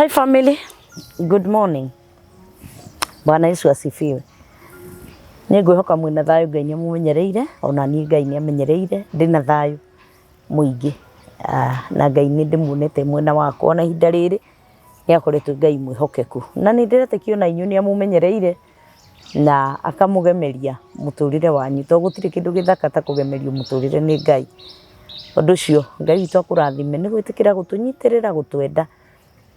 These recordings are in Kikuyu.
Hi family, good morning. Bwana Yesu asifiwe. Nĩ ngwĩhoka mwĩna thayũ, Ngai nĩ amũmenyereire, ona niĩ Ngai nĩ amenyereire, ndĩna thayũ mũingĩ. Ah, na Ngai nĩ ndĩmuonete mwena wakwa ona ihinda rĩrĩ nĩ akoretwo Ngai mwĩhokeku. Na nĩ ndĩretĩkia ona inyuĩ nĩ amũmenyereire na akamũgemeria mũtũrĩre wanyu, tondũ gũtirĩ kĩndũ gĩthaka ta kũgemerio mũtũrĩre nĩ Ngai. Ũndũ ũcio Ngai witũ akũrathime nĩ gwĩtĩkĩra gũtũnyitĩrĩra, gũtwenda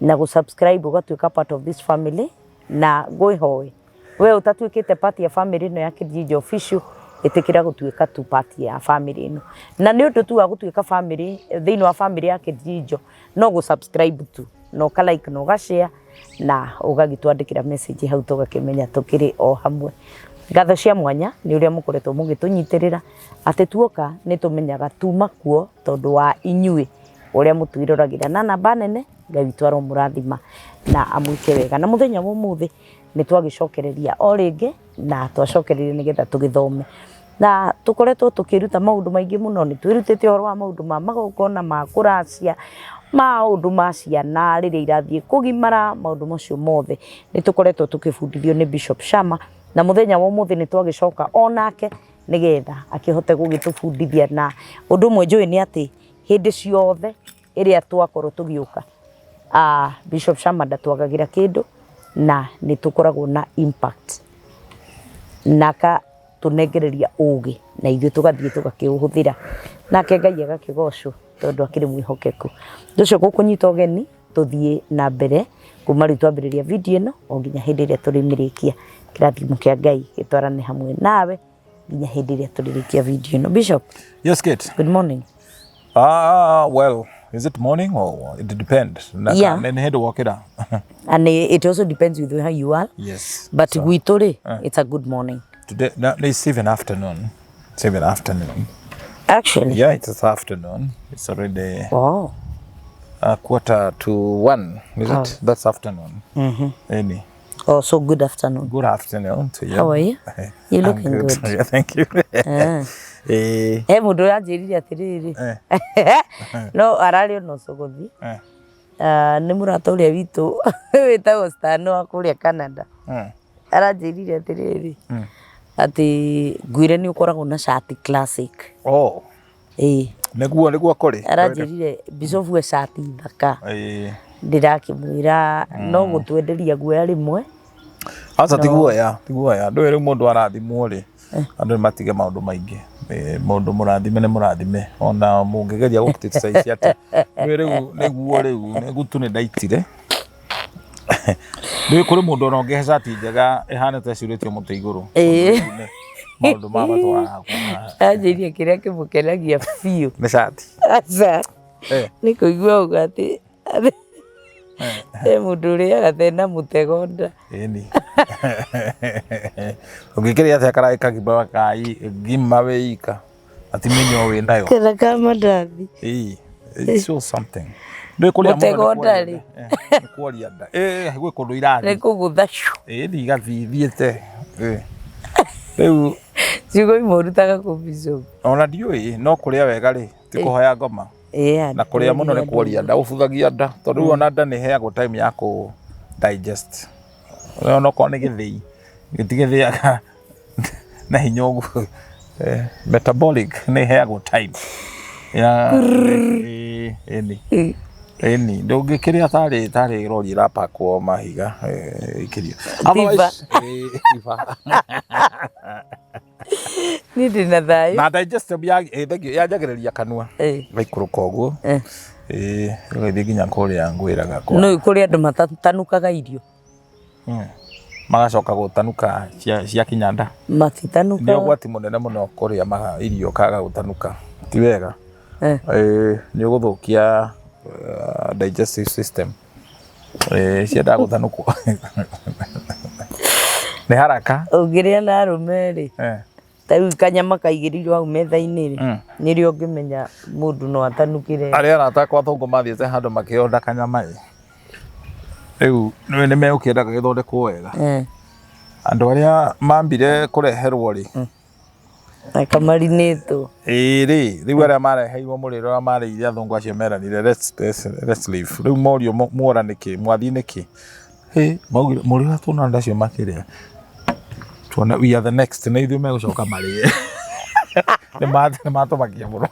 na gũ subscribe ũgatuĩka part of this family. Na ngwĩhoe we ũtatuĩkĩte part ya family ĩno ya Kĩnjinja Official, ĩtĩkĩra gũtuĩka tu part ya family ĩno. Na nĩ ũndũ tu wa gũtuĩka family thĩinĩ wa family ya Kĩnjinjo no gũ subscribe tu na ũka like na ũga share na ũgagĩtwandĩkĩra message hau, tũgakĩmenya tũkĩrĩ o hamwe. Ngatho cia mwanya nĩ ũrĩa mũkoretwo mũgĩtũnyitĩrĩra, atĩ tuoka nĩ tũmenyaga tuma kuo tondũ wa inyuĩ ũrĩa mũtwĩroragĩra na namba nene. Ngai witũ aromũrathima na amwĩke wega. Na mũthenya wa ũmũthĩ nĩ twagĩcokereria o rĩngĩ, na twacokereria nĩgetha tũgĩthome, na tũkoretwo tũkĩruta maũndũ maingĩ mũno. Nĩ twĩrutĩte ũhoro wa maũndũ ma magongona ma kũracia, maũndũ ma ciana rĩrĩa irathiĩ kũgimara, maũndũ macio mothe nĩ tũkoretwo tũkĩbundithio nĩ Bishop Shama. Na mũthenya wa ũmũthĩ nĩ twagĩcoka onake nĩgetha akĩhote gũgĩtũbundithia. Na ũndũ ũmwe njũĩ nĩ atĩ hĩndĩ ciothe ĩrĩa twakorwo tũgĩũka, Bishop Shama ndatwagagĩra kĩndũ, na nĩ tũkoragwo na impact na akatũnengereria ũgĩ na ithuĩ tũgathiĩ tũgakĩũhũthĩra, nake Ngai agakĩgocwo tondũ akĩrĩ mwĩhokeku. Ũndũ ũcio gũkũnyita ũgeni tũthiĩ na mbere kuma rĩu twambĩrĩria video ĩno o nginya hĩndĩ ĩrĩa tũrĩmĩrĩkia. Kĩrathimo kĩa Ngai gĩtwarane hamwe nawe nginya hĩndĩ ĩrĩa tũrĩrĩkia video ĩno. Bishop. Yes, Kate. Good morning. Ah, well, is it morning or it depends? Yeah. Nĩ hĩndĩ wokĩra. And it also depends with where you are. Yes. But So, gwitũ rĩ, it's a good morning. Today, no, it's even afternoon. It's even afternoon. Actually. Yeah, it's afternoon. It's already Oh. 1:45, is it? That's afternoon. Any. Oh, so good afternoon. Good afternoon to you. How are you? You I'm looking good. Yeah, thank you. Eh, He mũndũ ũranjĩrire atĩrĩrĩ, no ararĩ ona ũcogothi. Ah, nĩ mũrata ũrĩa witũ wĩtagwo Stan wa kũrĩa Canada. Aranjĩrire atĩrĩrĩ, atĩ ngwĩre nĩ ũkoragwo na cati classic. Oh, Ĩĩ. Nĩguo kũrĩ. Aranjĩrire Bishop e cati thaka. Ndĩrakĩmwĩra no gũtwenderia guoya rĩmwe. Aca, ti guoya, ti guoya. Ndũĩ rĩu mũndũ arathimwo rĩ, andũ nĩ matige maũndũ maingĩ. Mũndũ mũrathime nĩ mũrathime, ona mũngĩgeria gũ criticize atĩ ndũĩ rĩu nĩguo rĩu nĩ gutu nĩ ndaitire. Ndũĩ kũrĩ mũndũ ona ũngĩhe cati njega ĩhana ta ĩcurĩtio mũtĩ igũrũ. Maũndũ ma matwaraga Anjĩrire kĩrĩa kĩmũkenagia biũ nĩ cati. Aca. Nĩ kũigua ũguo atĩ he mũndũ ũrĩaga tena mũtego nda. Ĩni. Ũngĩkĩrĩa atĩa karaĩ kagima kai ngima wĩ ika na ti mĩnyoo wĩ nayo? Kana ka mandathi. Ĩĩ, it's so something. Ndũĩ kũrĩa mũno Mũtego nĩ nda kwaria rĩ. nda. Nĩ kwaria nda. Gwĩ kũndũ irathiĩ. Nĩ kũgũtha cu. Ĩĩ, igathiĩ ithiĩte. Rĩu Ciugo imwe ũrutaga kũ, Bishop? Ona ndiũĩ, no kũrĩa wega rĩ ti kũhoya ngoma. Na kũrĩa mũno nĩ kuoria nda, ũbuthagia nda, tondũ rĩu ona nda nĩ ĩheagwo time ya kũ digest. Ona okorwo nĩ gĩthĩi, gĩtigĩthĩaga na hinya ũguo. Metabolic nĩ ĩheagwo time ya ĩni ĩni, ndũngĩkĩrĩa tarĩ rori ĩrapakwo mahiga ĩkĩrio. Otherwise, tiba. Niĩ ndĩ na thayũ. Na digestive ya thank you, yanjagĩrĩria kanua, ĩgaikũrũka ũguo, ĩgathiĩ nginya kũrĩa ngwĩraga kwa. No kũrĩ andũ matatanukaga irio. Magacoka gũtanuka cia kinya nda. Nĩ Matitanukaga. ũgwati mũnene mũno kũrĩa irio ũkaga gũtanuka, ti wega. Nĩ ũgũthũkia digestive system. Ciendaga gũtanukwo nĩ haraka. Ũngĩrĩa na arũme rĩ, ta rĩu kanyama kaigĩrĩirwo hau metha-inĩ rĩ, nĩrĩo ũngĩmenya mũndũ no atanukĩre. Arĩa arata akwa athũngũ mathiĩte handũ makĩonda kanyama ĩ, rĩu nĩ megũkĩenda gagĩthondekwo wega. Andũ arĩa mambire kũreherwo rĩ, Na kamarinĩtwo. Ĩĩ rĩ, rĩu arĩa mareheirwo mũrĩre ũrĩa marĩire athũngũ acio meranire let's leave. Rĩu morio muora nĩkĩ, mwathiĩ nĩkĩ? Hĩ, maugire mũrĩre ũrĩa tuona andũ acio makĩrĩa. Tuona we are the next, nĩ ithuĩ megũcoka marĩe. Nĩ matũmakia mũno.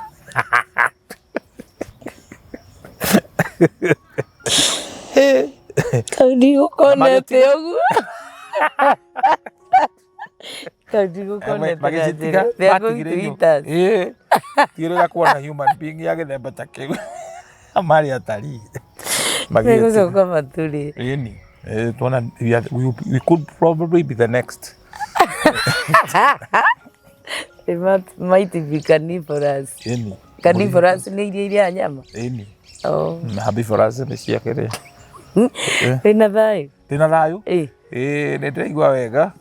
Kau ndigũkonete ũguo. Kau ndigũkonete na Magĩcitiga, njĩra. They are going to matigire eat us. Ĩĩ, tigĩrĩra kuona human being ya gĩthemba ta kĩu. Marĩ atarii. Magĩgĩtiga. Megũcoka matũrĩe. Ĩni. Tuona we could probably be the next. They might be carnivorous. Ĩni. Carnivorous nĩ iria iria nyama. Ĩni. Oh. Na herbivorous nĩ cia kĩrĩa. Wĩna thayũ? Ndĩna thayũ? Ĩ. Ĩĩ nĩ ndĩraigua wega.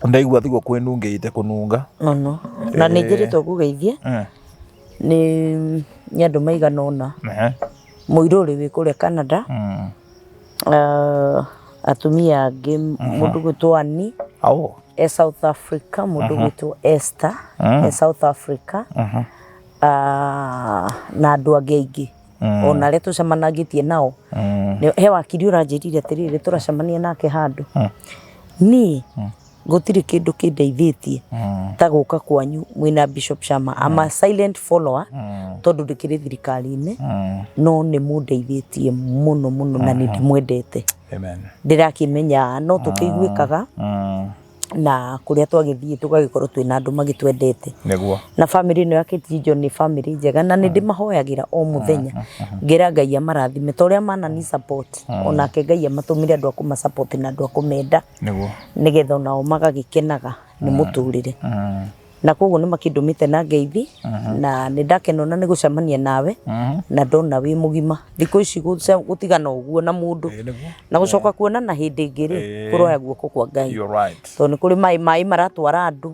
Ndaigua thigũkũ ĩnungĩte kũnunga. Mũno. Na nĩ njĩrĩtwo ngũgeithie nĩ andũ maigana ũna. Mũirũrĩ wĩ kũrĩa Canada. Atumia angĩ mũndũ gwĩtwo Annie e South Africa, mũndũ gwĩtwo Esther e South Africa. Na andũ angĩ aingĩ ona arĩa tũcemanangĩtie nao. He wakiri ũranjĩrire atĩrĩrĩ tũracemania nake handũ. Niĩ gũtirĩ kĩndũ kĩndeithĩtie ta gũka kwanyu mwĩna Bishop Shama. I'm a silent follower tondũ ndĩkĩrĩ thirikari-inĩ no nĩ mũndeithĩtie mũno mũno na nĩ ndĩmwendete. Amen. Ndĩrakĩmenya no tũkĩiguĩkaga na kũrĩa twagĩthiĩ tũgagĩkorwo twĩna andũ magĩtwendete. Nĩguo. Na bamĩrĩ ĩno ya Kĩtinjo nĩ bamĩrĩ njega na nĩ ndĩmahoyagĩra o mũthenya ngera Ngai amarathime ta ũrĩa manani support onake Ngai amatũmĩre andũ a kũma support na andũ a kũmenda Nĩguo. nĩgetha onao magagĩkenaga nĩ mũtũrĩre. Na koguo nĩ makĩndũmĩte na ngeithi na nĩ ndakena ona nĩ gũcemania nawe na ndona wĩ mũgima. Thikũ ici gũtigana ũguo na mũndũ na gũcoka kuonana hĩndĩ ĩngĩ rĩ kũroya guoko kwa Ngai. You're right. Tondũ nĩ kũrĩ maĩ maratwara andũ,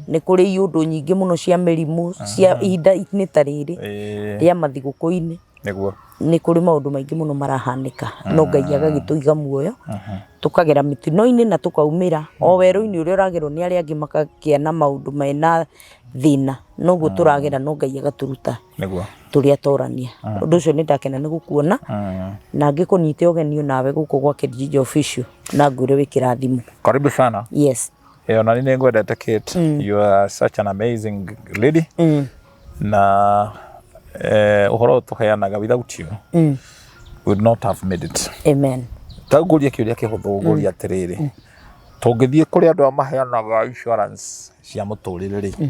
nĩ kũrĩ iũndũ nyingĩ mũno cia mĩrimũ cia ihinda-inĩ ta rĩrĩ rĩa mathigũkũ-inĩ. Nĩguo. Nĩ kũrĩ maũndũ maingĩ mũno marahanĩka no Ngai agagĩtũiga muoyo tũkagera mĩtino-inĩ na tũkaumĩra o werũ-inĩ ũrĩa ũragerwo nĩ arĩa angĩ makagĩa na maũndũ mena thĩna noguo tũragera no Ngai agatũruta Nĩguo. tũrĩ atorania. Ũndũ ũcio nĩ ndakena nĩ gũkuona na ngĩkũnyite ũgeni nawe gũkũ gwa Kijiji Official na ngwĩre wĩ kĩrathimo. Karibu sana. Yes. Ona niĩ nĩ ngwendete Kate. You are such an amazing lady. Na ũhoro ũyũ tũheanaga without you we would not have made it. Amen. Ta ngũrie kĩũria kĩhũthũ ngũrie atĩrĩrĩ, tũngĩthiĩ kũrĩ andũ arĩa maheanaga insurance cia mũtũrĩre rĩ,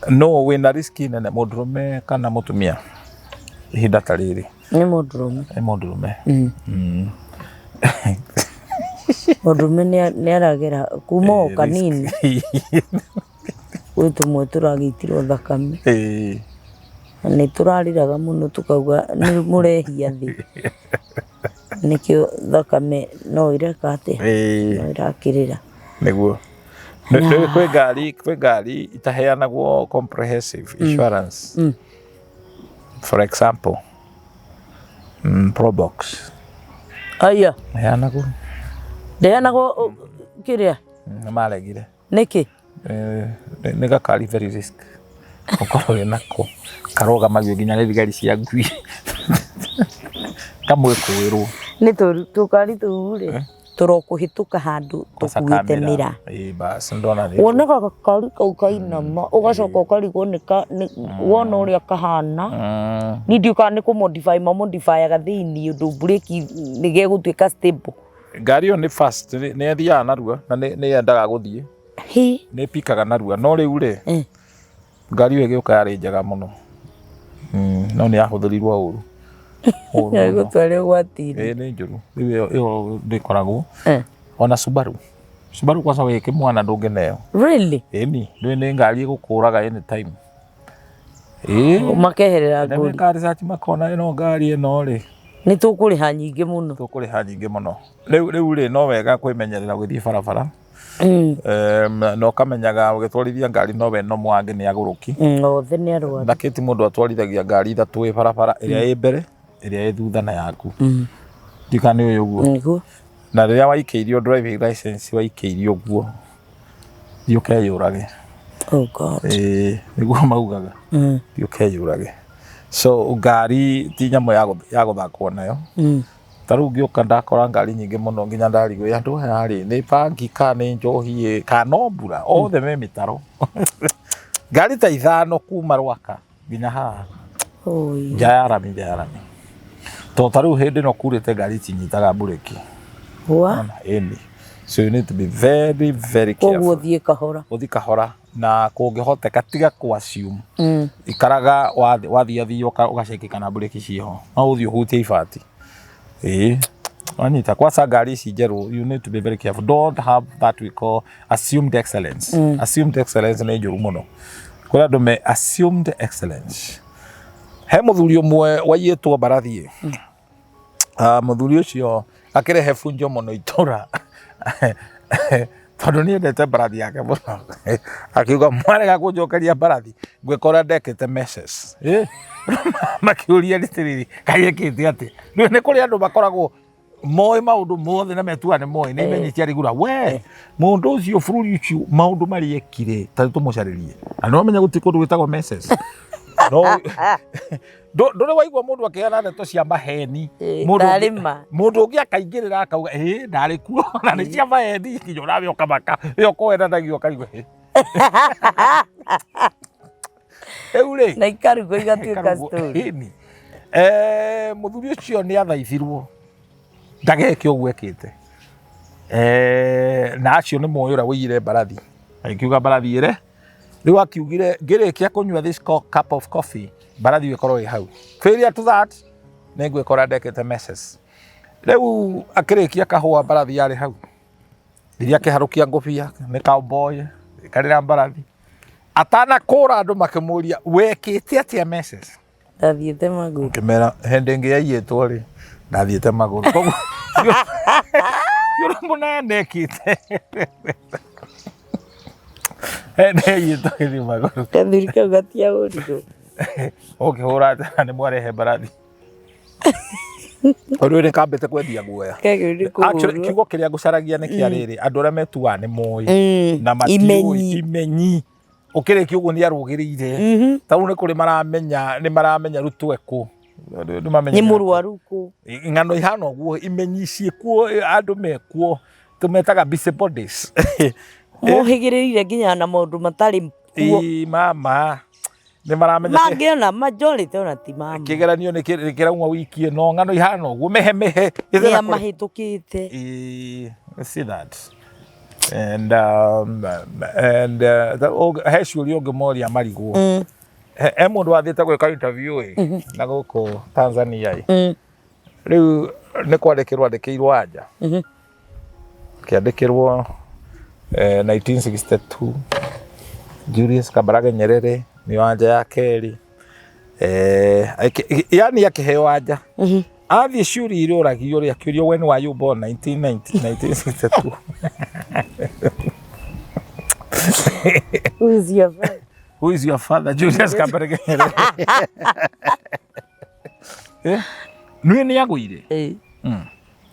no wĩna risk nene mũndũrũme kana mũtumia ihinda ta rĩrĩ? Nĩ mũndũrũme. Nĩ mũndũrũme. Mũndũrũme nĩ aragera kuma o kanini gwĩ tũmwe tũragĩitirwo thakame na nĩ tũrarĩraga mũno tũkauga nĩ mũrehia thĩ nĩkĩo thakame no ĩreka atĩa, no ĩrakĩrĩra. Nĩguo. Kwĩ ngari kwĩ ngari itaheanagwo comprehensive insurance. For example, Probox. Aya. Heanagwo. Ndĩheanagwo kĩrĩa? Nĩ maregire. Nĩkĩ? Nĩ gakari very risk. Ũkorwo wĩ nako karũgamagio nginya nĩ thigari cia ngui. Kamwĩkũĩrwo. Nĩ tũkari tũu rĩ tũrokũhĩtũka handũ tũkuĩte mĩraa. Wonaga gakari kau kainama ũgacoka ũkarigwo nĩ wona ũrĩa kahana. Niĩ ndiũĩ kana nĩ kũ modify ma modify aga thĩiniĩ ũndũ mburĩki nĩ gegũtuĩka stable. Ngari ĩyo nĩ fast, nĩ ĩthiaga narua na nĩ yendaga gũthiĩ. Nĩ ĩpikaga narua no rĩu rĩ, ngari ĩyo ĩgĩũka yarĩ njega mũno. No nĩ yahũthĩrirwo ũru. Ĩgũtware ũgwati-inĩ. Ĩĩ nĩ njũru. Rĩu ĩyo ndĩkoragwo. Ona Subaru. Subaru kwanza wĩ kĩmwana ndũngĩneo. Really? Ĩni, ndũĩ nĩ ngari ĩgũkũraga anytime. Ĩĩ. Makeherera ngũri. Nĩ research makona ĩno ngari ĩno rĩ. Nĩ tũkũrĩha nyingĩ mũno. Tũkũrĩha nyingĩ mũno. Rĩu rĩ no wega kwĩmenyerera ũgĩthiĩ barabara. Na ũkamenyaga ũgĩtwarithia ngari no we no mwangĩ nĩ agũrũki. Othe nĩ arwaru. Na kĩti mũndũ atwarithagia ngari ithatũ ĩ barabara ĩrĩa ĩ mbere, ĩrĩa ĩ thutha na yaku. Ndiũĩ kana nĩ ũĩ ũguo. Nĩguo. Na rĩrĩa waikĩirio driving license waikĩirio ũguo. Thiĩ ũkeyũrage. Oh God. Ĩĩ, nĩguo maugaga. Thiĩ ũkeyũrage. So ngari ti nyamũ ya gũthakwo nayo. Ta rĩu ngĩũka ndakora ngari nyingĩ mũno nginya ndarigwo ĩ andũ aya rĩ nĩ bangi kana nĩ njohi ĩ kana no mbura othe me mĩtaro. Ngari ta ithano kuma Rwaka nginya haha. Oi. Nja ya rami, nja ya rami. Tondũ ta rĩu hĩndĩ ĩno kurĩte ngari itinyitaga mburĩki. Wa? Ĩni. So you need to be very very Koguo careful. thiĩ kahora. Ũthiĩ kahora na kũngĩhoteka tiga kũ assume. Ikaraga wathiathia ũgaceki kana mburĩki ciĩho. No ũthiĩ ũhutie ibati. Ĩĩ. Wanyita kwanza ngari ici njerũ you need to be very careful. Don't have that we call assumed excellence. Assumed excellence nĩ njũru mũno. Kũrĩ andũ me assumed excellence. He mũthuri ũmwe waiyĩtwo mbarathi ĩ. Ah, mũthuri ũcio akĩrehe bunjo mũno itũra tondũ nĩ endete mbarathi yake mũno akiuga mwarega kũnjokeria mbarathi ngwĩkora ndekĩte messes. Eh, makĩũria atĩrĩrĩ kaĩ ekĩte atĩa? Nĩ nĩ kũrĩ andũ makoragwo moĩ maũndũ mothe na metuaga nĩ moĩ nĩ imenyi cia rigura we mũndũ ũcio bũrũri ũcio maũndũ marĩa ekire ta tũmũcarĩrie na nĩ wamenya gũtirĩ kũndũ gwĩtagwo messes no ndũrĩ waigua mũndũ akĩheana ndeto cia maheni. Mũndũ ndarĩ ma. Mũndũ ũngĩ akaingĩrĩra akauga ĩ ndarĩ kuo na nĩ cia maheni nginya ũnawe ũkamaka ĩyo kwendanagio ũkaigua ĩ. Rĩu rĩ na ikarugwo igatuĩka story. Ĩni. Mũthuri ũcio nĩ athaithirwo ndageke ũguo ekĩte. Na acio nĩ moĩ ũrĩa wũiyire mbarathi, agĩkiuga mbarathi ĩre. Rĩu akiugire ngĩrĩkia kũnyua this cup of coffee mbarathi ĩyo ĩkorwo ĩ hau. Failure to that nĩ ngwĩkora ndekĩte messes. Rĩu akĩrĩkia kahũa mbarathi yarĩ hau. Rĩrĩa akĩharũkia ngũbia nĩ cowboy ĩkarĩra mbarathi. Atanakũra andũ makĩmũria wekĩte atĩa messes? Ndathiĩte magũrũ. Ngĩmera hĩndĩ ĩngĩ yaiyĩtwo rĩ ndathiĩte magũrũ. Koguo ti ũndũ mũnene ekĩte. Hĩndĩ yaiyĩtwo ĩthiĩ magũrũ. Gathuri kau gatiahũrirwo. Ũkĩhũra atĩa nĩ mwarehe mbarathi. Ũndũ ũyũ nĩ kambĩte kwendia guoya. Kagĩrĩirwo nĩ Actually, kũhũrwo. kiugo kĩrĩa ngũcaragia nĩ kĩa rĩrĩ andũ arĩa metuaga nĩ moĩ na matiũĩ Imenyi. imenyi ũkĩrĩkia ũguo nĩ arũgĩrĩire ta rĩu nĩ kũrĩ maramenya nĩ maramenya Ruto ekũ nĩ mamenya Nĩ mũrwaru kũ. Ng'ano ihana ũguo imenyi ciĩkuo andũ mekuo tũmetaga busybodies. Mohĩgĩrĩire nginya na maũndũ matarĩ kuo. Ĩ, mama nĩ maramenya Mangĩona majority ona ti mama. Kĩgeranio nĩ kĩrauma wiki ĩno ng'ano ihana ũguo mehe mehe. Nĩ amahĩtũkĩte. Ĩ, see that and and he ciũria ũngĩmoria marigwo. He mũndũ wathiĩte gwĩka interview ĩ na gũkũ Tanzania ĩ rĩu nĩ kwandĩkĩrwo andĩkĩirwo anja kĩandĩkĩrwo 1962 Julius Kambarage Nyerere nĩyo anja ya kerĩ yani akĩheo anja athiĩ ciũria iria ũragio rĩ akĩũrio when were you born 1962. Who is your father? Who is your father? Julius Kambarage Nyerere. Nĩ nĩ agũire.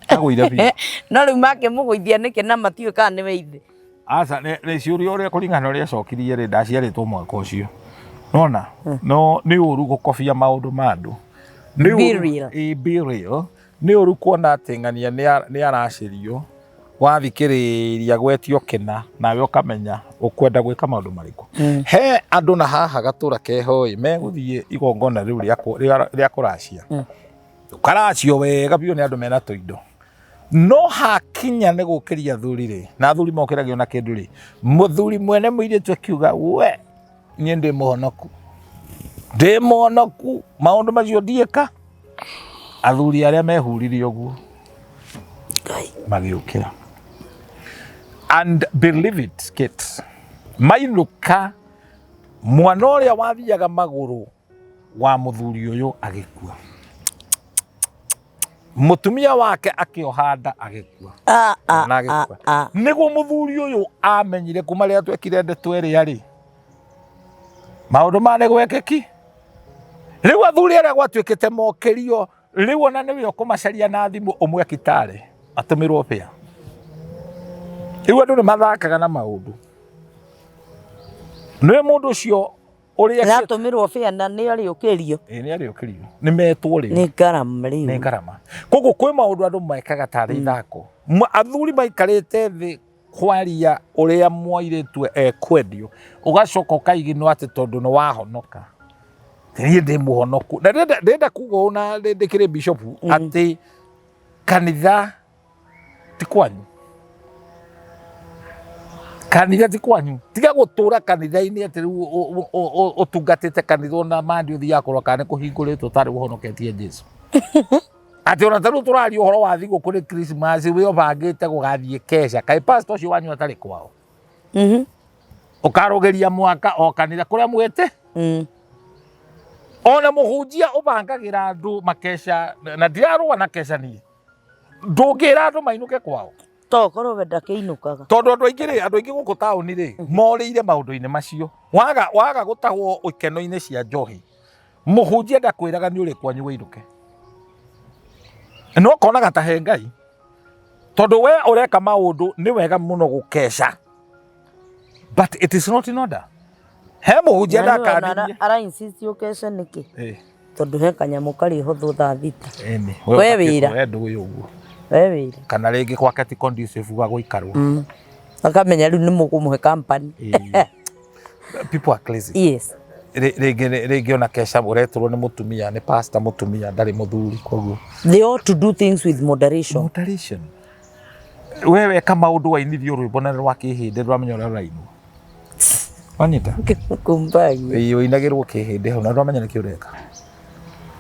Agũire biũ. No rĩu makĩmũgũithia nĩkĩ na matiũĩ kana nĩwe ithe? Aca nĩ ciũria ũrĩa kũringana na ũrĩa acokirie rĩ ndaciarĩtwo mwaka ũcio. Nona no nĩ ũru gũkobia maũndũ ma andũ. Nĩ ũru. Be real. Ĩ, be real. Nĩ ũru kuona atĩ ng'ania nĩ aracĩrio wathikĩrĩria gwetio kĩna nawe ũkamenya ũkwenda gwĩka maũndũ marĩkũ. He andũ na haha gatũra keho ĩ megũthiĩ igongona rĩu rĩa kũracia. Ũkaracio wega biũ nĩ andũ mena tũindo. No hakinya nĩ gũkĩria athuri rĩ, na athuri mokĩragio na kĩndũ rĩ, mũthuri mwene mũirĩtu akiuga we niĩ ndĩ mũhonoku, ndĩ mũhonoku, maũndũ macio ndiĩka. Athuri arĩa mehurire ũguo magĩũkĩra. And believe it, Kate, mainũka mwana ũrĩa wathiaga magũrũ wa mũthuri ũyũ agĩkua. Mũtumia wake akĩoha nda agĩkua. Na agĩkua. Nĩguo mũthuri ũyũ amenyire kuma rĩrĩa twekire ndeto ĩrĩa rĩ, maũndũ ma nĩ gwekĩki. Rĩu athuri arĩa gwatuĩkĩte mokĩrio, rĩu ona nĩwe ũkũmacaria na thimũ ũmwe akitare atũmĩrwo bĩa. Rĩu andũ nĩ mathakaga na maũndũ. Nĩ mũndũ ũcio ũrĩa Aratũmĩrwo bĩa na nĩ arĩũkĩrio. Ĩĩ, nĩ arĩũkĩrio, nĩ metwo rĩu. Nĩ ngarama rĩu. Nĩ ngarama. Koguo kwĩ maũndũ andũ mekaga tarĩ ithako. Athuri maikarĩte thĩ kwaria ũrĩa mwairĩtu ekwendio, ũgacoka ũkaiginwo atĩ tondũ nĩ wahonoka, niĩ ndĩ mũhonoku. Na ndĩrenda kuga ũũ na ndĩkĩrĩ bishop atĩ kanitha ti kwanyu, kanitha ti kwanyu. Tiga gũtũra kanitha-inĩ atĩ rĩu ũtungatĩte kanitha ona mandi ũthiaga kũrora kana nĩ kũhingũrĩtwo tarĩ ũhonoketie Jesu. Atĩ ona tarĩu tũraria ũhoro wa thigũkũ nĩ Christmas, wĩ ũbangĩte gũgathiĩ keca, kaĩ pastor ũcio wanyu atarĩ kwao? Ũkarũgĩria mwaka o kanitha kũrĩa mwĩte. Ona mũhunjia ũbangagĩra andũ makeca, na ndirarũa na keca niĩ, ndũngĩra andũ mainũke kwao. To korwo we ndakĩinũkaga. Tondũ andũ aingĩ rĩ, andũ aingĩ gũkũ taũni rĩ, morĩire maũndũ-inĩ macio. Waga gũtahwo ikeno-inĩ cia njohi, mũhunjia ndakwĩraga nĩ ũrĩ kwanyu wĩinũke. No konaga ta he Ngai. Tondũ we ũreka maũndũ nĩ wega mũno gũkeca. But it is not in order. He mũhunjia Na nĩwe ona ndakanirie. ara insist ũkece nĩkĩ? Eh. Tondũ he kanyamũ karĩ hũthũ thaa thita. Ĩni. We wĩra. We ndũĩ ũguo. We wĩra. Kana rĩngĩ gwake ti conducive gwa gũikarwo. Akamenya rĩu nĩ mũkũmũhe company. Ĩĩ. People are crazy. Yes. Rĩngĩ ona keca ũretũrwo nĩ mũtumia, nĩ pastor mũtumia, ndarĩ mũthuri koguo. They ought to do things with moderation. Moderation. We weka maũndũ wainithio rwĩmbo na rwa kĩhĩndĩ ndũramenya ũrĩa rũrainwo. Wanyita? Kumbagia. Ĩĩ, ũinagĩrwo kĩhĩndĩ hau na ndũramenya nĩkĩ ũreka.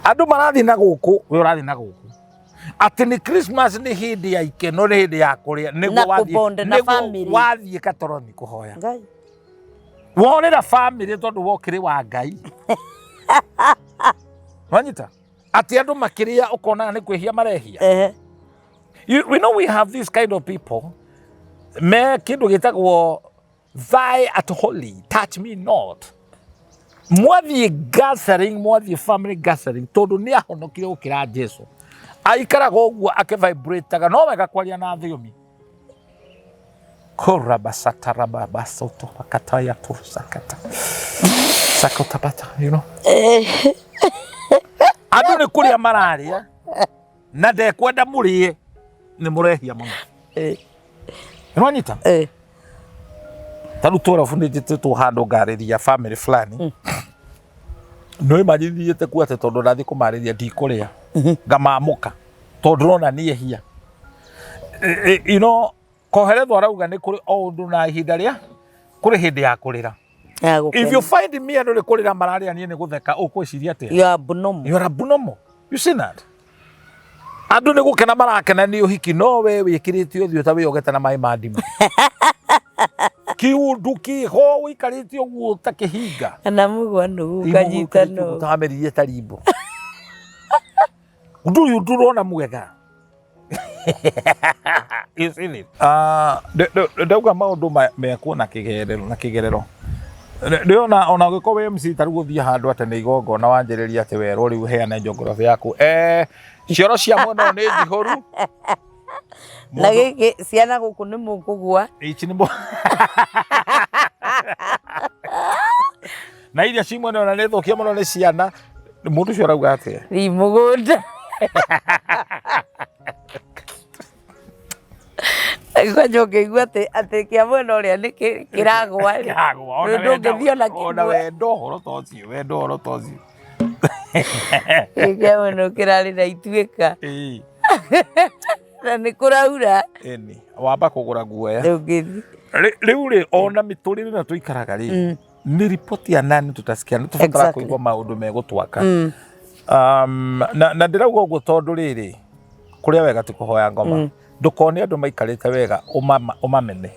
Andũ marathiĩ na gũkũ, we ũrathiĩ na gũkũ. Atĩ nĩ Christmas nĩ hĩndĩ ya ikeno, nĩ hĩndĩ ya kũrĩa, nĩguo Na wathiĩ, kũbonde na nĩguo family. wathiĩ Katoroni kũhoya. Ngai. Worĩra family tondũ wokĩrĩ wa Ngai. Wanyita? Atĩ andũ makĩrĩa ũkonaga nĩ kwĩhia marehia. Ehe. We know we have this kind of people me kĩndũ gĩtagwo thy at holy touch me not. Mwathiĩ gathering, mwathiĩ family gathering, tondũ nĩ ahonokire gũkĩra Jesu. Aikaraga ũguo akĩvibrataga, no wega kwaria na thiomi. Korabasatarababa-soto bakataya tosakata. Sakotabata, you know. Andũ nĩ kũrĩa mararĩa na ndekwenda mũrĩe, nĩ mũrehia mũno. Nĩwanyita? Ta rĩu twarabu nĩ njĩtĩtwo handũ ngarĩria family fulani. No imagine thiĩte kuo atĩ tondũ ndathiĩ kũmarĩria ndikũrĩa, ngamamũka tondũ ndĩrona nĩ ehia. You know, Koheretho arauga nĩ kũrĩ o ũndũ na ihinda rĩa kũrĩ hĩndĩ ya kũrĩra. Ya If you gũkena. find me andũ nĩ kũrĩra mararĩra niĩ nĩ gũtheka, ũkwĩciria atĩa? You are abnormal. You are abnormal. You see that? Andũ nĩ gũkena marakena nĩ ũhiki, no we wĩkĩrĩte ũthiũ ta wĩyogete na maĩ ma ndimũ. Kiundu kĩho ũikarĩte ũguo ta kĩhinga. Kana mũgwa nũgũ ũkanyita nũgũ. Ũtameririe ta rimbo. Ndũrĩ ũndũ ũrona mwega. You see it? Ah, ndauga maũndũ mekwo na kĩgerero, na kĩgerero. Ndĩrona ona ũngĩkorwo wĩ MC ta rĩu ũthiĩ handũ atĩ nĩ igongona wanjĩrĩria atĩ werwo rĩu heane geography yaku. Cioro cia mwena ũyũ nĩ njihũru. Na gĩkĩ ciana gũkũ nĩ mũkũgwa. Ici nĩ Na iria ci mwena ũyũ na nĩ thũkie mũno nĩ ciana. Mũndũ ũcio arauga atĩa? Thiĩ mũgũnda. Kwanja ũngĩigua atĩ kĩa mwena ũrĩa nĩ kĩragwa rĩ. Kĩragwa, ona Ndũngĩthiĩ ona ona kĩmwe. wendo ũhoro ta ũcio, wendo ũhoro ta ũcio. Kĩa mwena kĩrarĩ na ituĩka. Ĩĩ. Na nĩ kũraura. Ĩni, wamba kũgũra guoya. Ndũngĩthiĩ. Rĩu rĩ, ona mĩtũrĩre ĩno tũikaraga rĩ, nĩ riboti ya nani tutasikia, nĩ tũbatara kũigua maũndũ megũtwaka. Na ndĩrauga ũguo tondũ rĩrĩ, kũrĩa wega ti kũhoya ngoma. Ndũkone andũ maikarĩte wega ũmamene.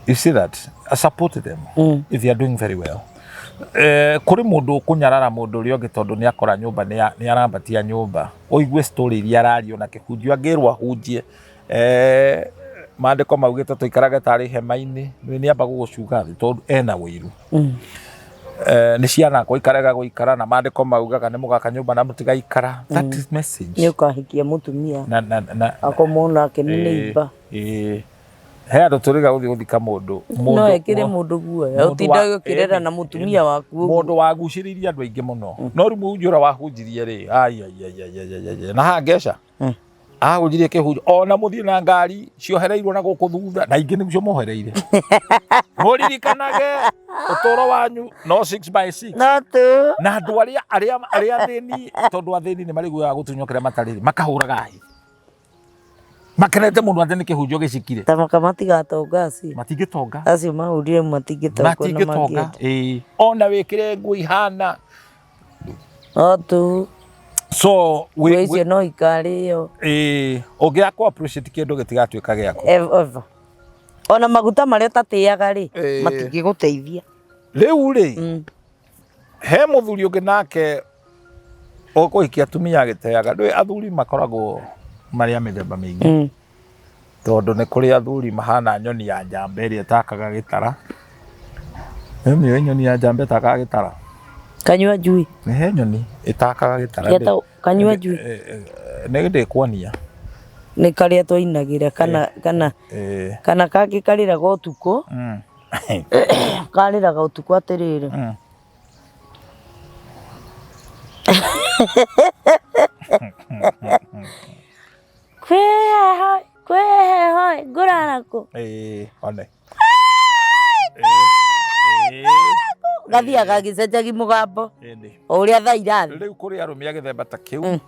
You see that? I support them if they are doing very well. Kũrĩ mũndũ ũkũnyarara mũndũ ũrĩa ũngĩ tondũ nĩ akora nyũmba, nĩ arambatia nyũmba. Ũigue story iria araria ona kĩhunjio angĩrwo ahunjie. Maandĩko maugĩte tũikarage tarĩ hema-inĩ, nĩ amba gũgũcuga thĩ tondũ ena ũiru. Nĩ ciana akwa ikarega gũikara na maandĩko maugaga nĩ mũgaka nyũmba na mũtigaikara. That is message. Nĩ ũkahikia mũtumia akomwo nake nĩ neighbor. He andũ tũrĩga gũthiĩ gũthika mũndũ. No ĩkĩre mũndũ guoya ũtindage ũkĩrera na mũtumia waku ũguo. Mũndũ wagucĩrĩirie andũ aingĩ mũno. No rĩu mũhunjia ũrĩa wahunjirie rĩ, ai ai ai ai ai ai ai, na haha ngeca. Ahunjirie kĩhunjio ona mũthiĩ na ngari ciohereirwo na gũkũ thutha na ingĩ nĩcio mohereire. Mũririkanage ũtũro wanyu no 6 by 6. No tu. Na andũ arĩa arĩa arĩa athĩni tondũ athĩni nĩ marĩ guoya wa gũtunywo kĩrĩa matarĩ rĩ, makahũraga hĩ. Makenete mũno atĩ nĩ kĩhunjio gĩcikire. Ta maka matigatonga acio. Matingĩtonga. Acio mahũrire matingĩtonga ona Matingĩtonga. mangĩenda. Ĩĩ. Ona wĩkĩre nguo ihana. No tu. So Nguo icio no ikarĩo. Ĩĩ. Ũngĩaga kũ appreciate kĩndũ gĩtigatuĩka gĩaku. Ever. Ona maguta marĩa ũtatĩaga rĩ, Ĩĩ. matingĩgũteithia. Rĩu rĩ, he mũthuri ũngĩ nake ũkũhikia atumia agĩteaga. Ndũĩ athuri makoragwo marĩ a mĩthemba mĩingĩ. Tondũ nĩ kũrĩ athuri mahana nyoni ya njamba ĩrĩa ĩtakaga gĩtara. Nĩũmĩũĩ nyoni ya njamba ĩtakaga gĩtara? Kanyua njui. Nĩ he nyoni ĩtakaga gĩtara. Getagwo kanyua njui. Nĩ ndĩkuonia. Nĩ karĩa twainagĩra kana kana kana kangĩ karĩraga ũtukũ. Karĩraga ũtukũ atĩrĩrĩ. Kwĩ heho, kwĩ heho, ngũrara kũ? Ĩĩ, one. Gathiaga gagĩcenjagia mũgambo Ĩndĩ. o ũrĩa thaa irathiĩ. Rĩu kũrĩ arũme a gĩthemba ta kĩu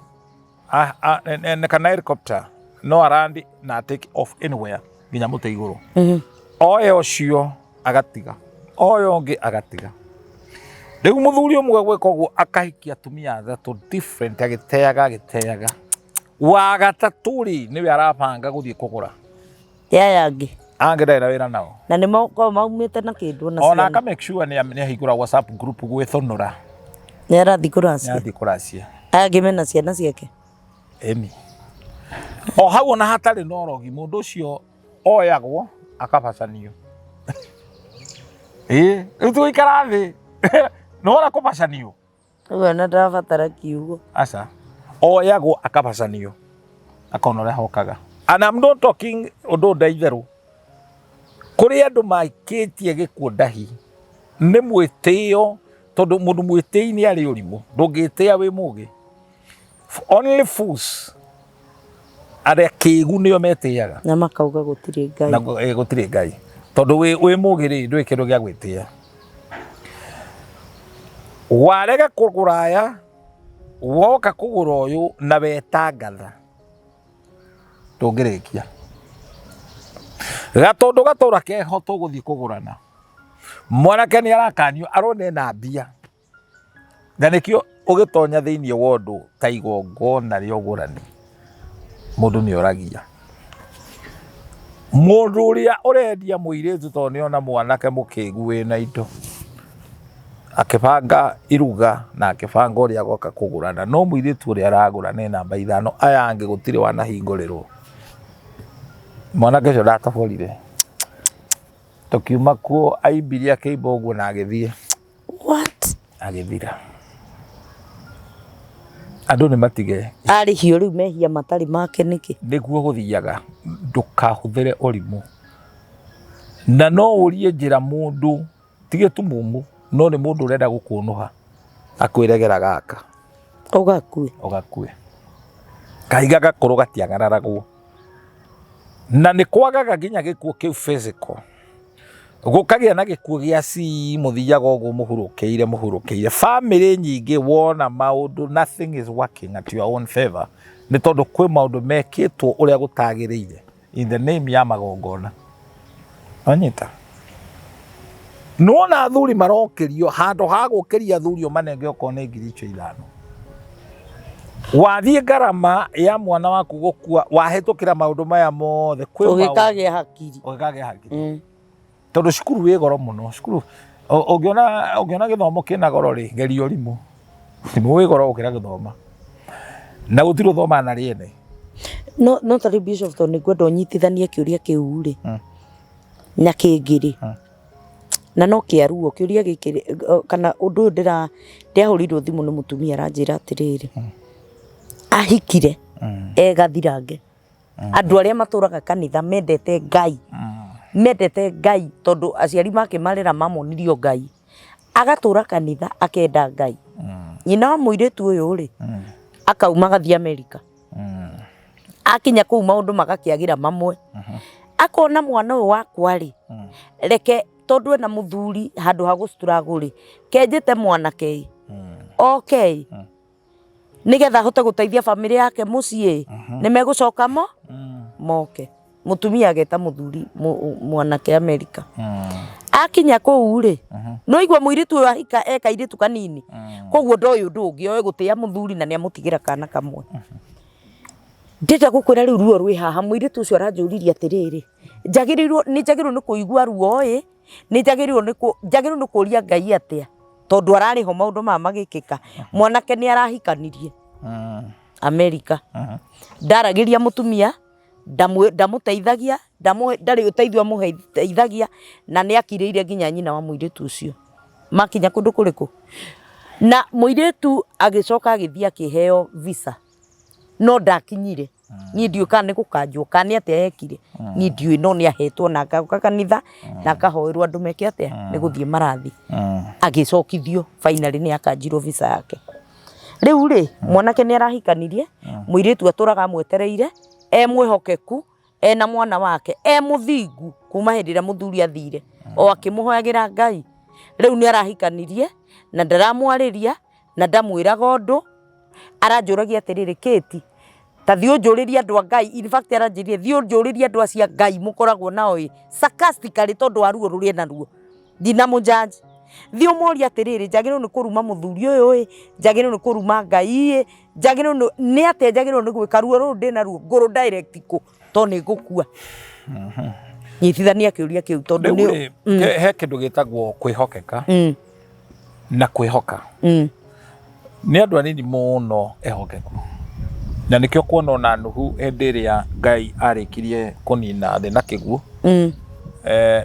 kana helicopter no arandi na take off anywhere nginya mũtĩ igũrũ. Oe ũcio agatiga, oe ũngĩ agatiga. Rĩu mũthuri ũmwe gwĩka ũguo akahikia atumia atatũ different agĩteaga agĩteaga. Wa gatatũ rĩ nĩwe arabanga gũthiĩ kũgũra. Aya angĩ. Angĩ ndarĩ na wĩra nao. Na nĩ makoragwo maumĩte na kĩndũ ona Ona ciana. aka make sure nĩ ahingũra WhatsApp group gwĩthũnũra. Nĩ arathiĩ kũracia. Nĩ arathiĩ kũracia. Aya angĩ mena ciana ciake. Ĩni. O hau ona hatarĩ na ũrogi mũndũ ũcio oyagwo akabacanio. Ĩĩ, rĩu tũgũikara thĩ. Nĩwona kũbacanio? Ũguo ona ndarabatara kiugo. Aca. Oyagwo akabacanio. Akona ũrĩa hokaga. And I'm not talking ũndũ nda itherũ. Kũrĩ andũ maikĩtie gĩkuũ ndahi. Nĩ mwĩtĩo, tondũ mũndũ mwĩtĩi nĩ arĩ ũrimũ. Ndũngĩtĩa wĩ mũgĩ. Only fools arĩa kĩgu nĩo metĩaga. Na makauga gũtirĩ Ngai. Na gũtirĩ Ngai. Tondũ wĩ mũgĩ rĩ, ndũrĩ kĩndũ gĩa gwĩtĩa. Warega kũgũra aya, woka kũgũra ũyũ na wetangatha. Ndũngĩrĩkia. Gatũndũ gatũra keho tũgũthiĩ kũgũrana. Mwanake nĩ arakanio arona ena mbia. Na nĩkĩo ũgĩtonya thĩinĩ wa ũndũ ta igongona rĩa ũgũrani, mũndũ nĩ oragia. Mũndũ ũrĩa ũrendia mũirĩtu tondũ nĩ ona mwanake mũkĩgu wĩna indo, akĩbanga iruga na akĩbanga ũrĩa agoka kũgũrana, no mũirĩtu ũrĩa aragũra nĩ namba ithano, aya angĩ gũtirĩ wanahingũrĩrwo. Mwanake ũcio ndatoborire. Tũkiuma kuo aimbire akĩimba ũguo na agĩthiĩ. What? Agĩthira. Andũ nĩ matige. Arĩhio rĩu mehia matarĩ make nĩkĩ? Nĩguo gũthiaga, ndũkahũthĩre ũrimũ. Na no ũrie njĩra mũndũ, ti gĩtumumu, no nĩ mũndũ ũrenda gũkũnũha, akwĩre gera gaka. Ũgakue. Ũgakue. Kahiga gakũrũ gatiagararagwo. Na nĩ kwagaga nginya gĩkuũ kĩu physical. Gũkagĩa na gĩkuũ gĩa cii mũthiaga ũguo mũhurũkĩire mũhurũkĩire. Bamĩrĩ nyingĩ wona maũndũ nothing is working at your own favor nĩ tondũ kwĩ maũndũ mekĩtwo ũrĩa gũtagĩrĩire in the name ya magongona. Wanyita? Nĩwona athuri marokĩrio handũ ha gũkĩria athuri ũmanenge okorwo nĩ ngiri icio ithano. Wathiĩ ngarama ya mwana waku gũkua wahĩtũkĩra maũndũ maya mothe kwĩ maũndũ- Ũgĩkagĩa hakiri. Ũgĩkagĩa hakiri. Tondũ cukuru wĩ goro mũno. Cukuru ũngĩona ũngĩona gĩthomo kĩna goro rĩ, geria ũrimũ. Ũrimũ wĩ goro gũkĩra gũthoma. Na gũtirĩ ũthomaga na rĩene. No no ta rĩu Bishop tondũ nĩngwenda ũnyitithanie kĩũria kĩu rĩ na kĩngĩ rĩ na no kĩa ruo kĩũria gĩkĩ rĩ, kana ũndũ ũyũ ndĩra ndĩrahũrĩirwo thimũ nĩ mũtumia aranjĩra atĩrĩrĩ ahikire e gathirange andũ arĩa matũraga kanitha mendete Ngai. Mendete Ngai tondũ aciari make marera mamonirio Ngai. Agatũra kanitha akenda Ngai. Nyina wa mũirĩtu ũyũ rĩ, akauma agathiĩ Amerika. Akinya kũu maũndũ magakĩagĩra mamwe. Akona mwana ũyũ wakwa rĩ, reke tondũ ena mũthuri handũ ha gũ struggle rĩ, kenjĩte mwanake ĩ, oke ĩ, nĩgetha ahote gũteithia bamĩrĩ yake mũciĩ, nĩ megũcoka mo moke. Mũtumia ageta mũthuri mwanake Amerika. Akinya kũu rĩ, no igua mũirĩtu ũyũ ahika e kairĩtu kanini, koguo ndoĩ ũndũ ũngĩ, oĩ gũtĩa mũthuri na nĩ amũtigĩra kana kamwe. Ndĩrenda gũkwĩra rĩu ruo rwĩ haha, mũirĩtu ũcio aranjũririe atĩrĩrĩ, njagĩrĩirwo nĩ njagĩrĩirwo nĩ kũigua ruo ĩ, nĩ njagĩrĩirwo nĩ kũ njagĩrĩirwo nĩ kũria Ngai atĩa, tondũ ararĩ ho maũndũ maya magĩkĩka. Mwanake nĩ arahikanirie Amerika, ndaragĩria mũtumia, ndamũteithagia, ndarĩ ũteithio amũteithagia, na nĩ akirĩire nginya nyina wa mũirĩtu ũcio. Makinya kũndũ kũrĩkũ? Na mũirĩtu agĩcoka agĩthiĩ akĩheo visa, no ndakinyire. Niĩ ndiũĩ kana nĩ gũkanjwo kana nĩ atĩa ekire, niĩ ndiũĩ, no nĩ ahetwo na agoka kanitha na akahoerwo andũ meke atĩa, nĩ gũthiĩ marathiĩ. Agĩcokithio finally nĩ akanjirwo visa yake. Rĩu rĩ, mwanake nĩ arahikanirie, mũirĩtu atũraga amwetereire, e mwĩhokeku, ena mwana wake, e mũthingu kuma hĩndĩ ĩrĩa mũthuri athire, o akĩmũhoyagĩra Ngai. Rĩu nĩ arahikanirie na ndaramwarĩria na ndamwĩraga ũndũ, aranjũragia atĩrĩrĩ, Kate, ta thiĩ ũnjũrĩrie andũ a Ngai, in fact aranjĩrire thiĩ ũnjũrĩrie andũ acio a Ngai mũkoragwo nao ĩ, sarcastically tondũ wa ruo rũrĩa enaruo, ndinamũ judge. Thiĩ ũmorie atĩrĩrĩ, njagĩrĩirwo nĩ kũruma mũthuri ũyũ ĩ, njagĩrĩirwo nĩ kũruma Ngai ĩ, njagĩrĩirwo nĩ, nĩ atĩa njagĩrĩirwo nĩ gwĩka, ruo rũrũ ndĩnaruo ngũrũ direct kũ tondũ nĩ ngũkua. Nyitithania kĩũria kĩu tondũ nĩ. Rĩu rĩ, he kĩndũ gĩtagwo kwĩhokeka na kwĩhoka. Nĩ andũ anini mũno ehokeku. Na nĩkĩo kuona ona Nuhu hĩndĩ ĩrĩa Ngai arĩkirie kũnina thĩ na kĩguũ,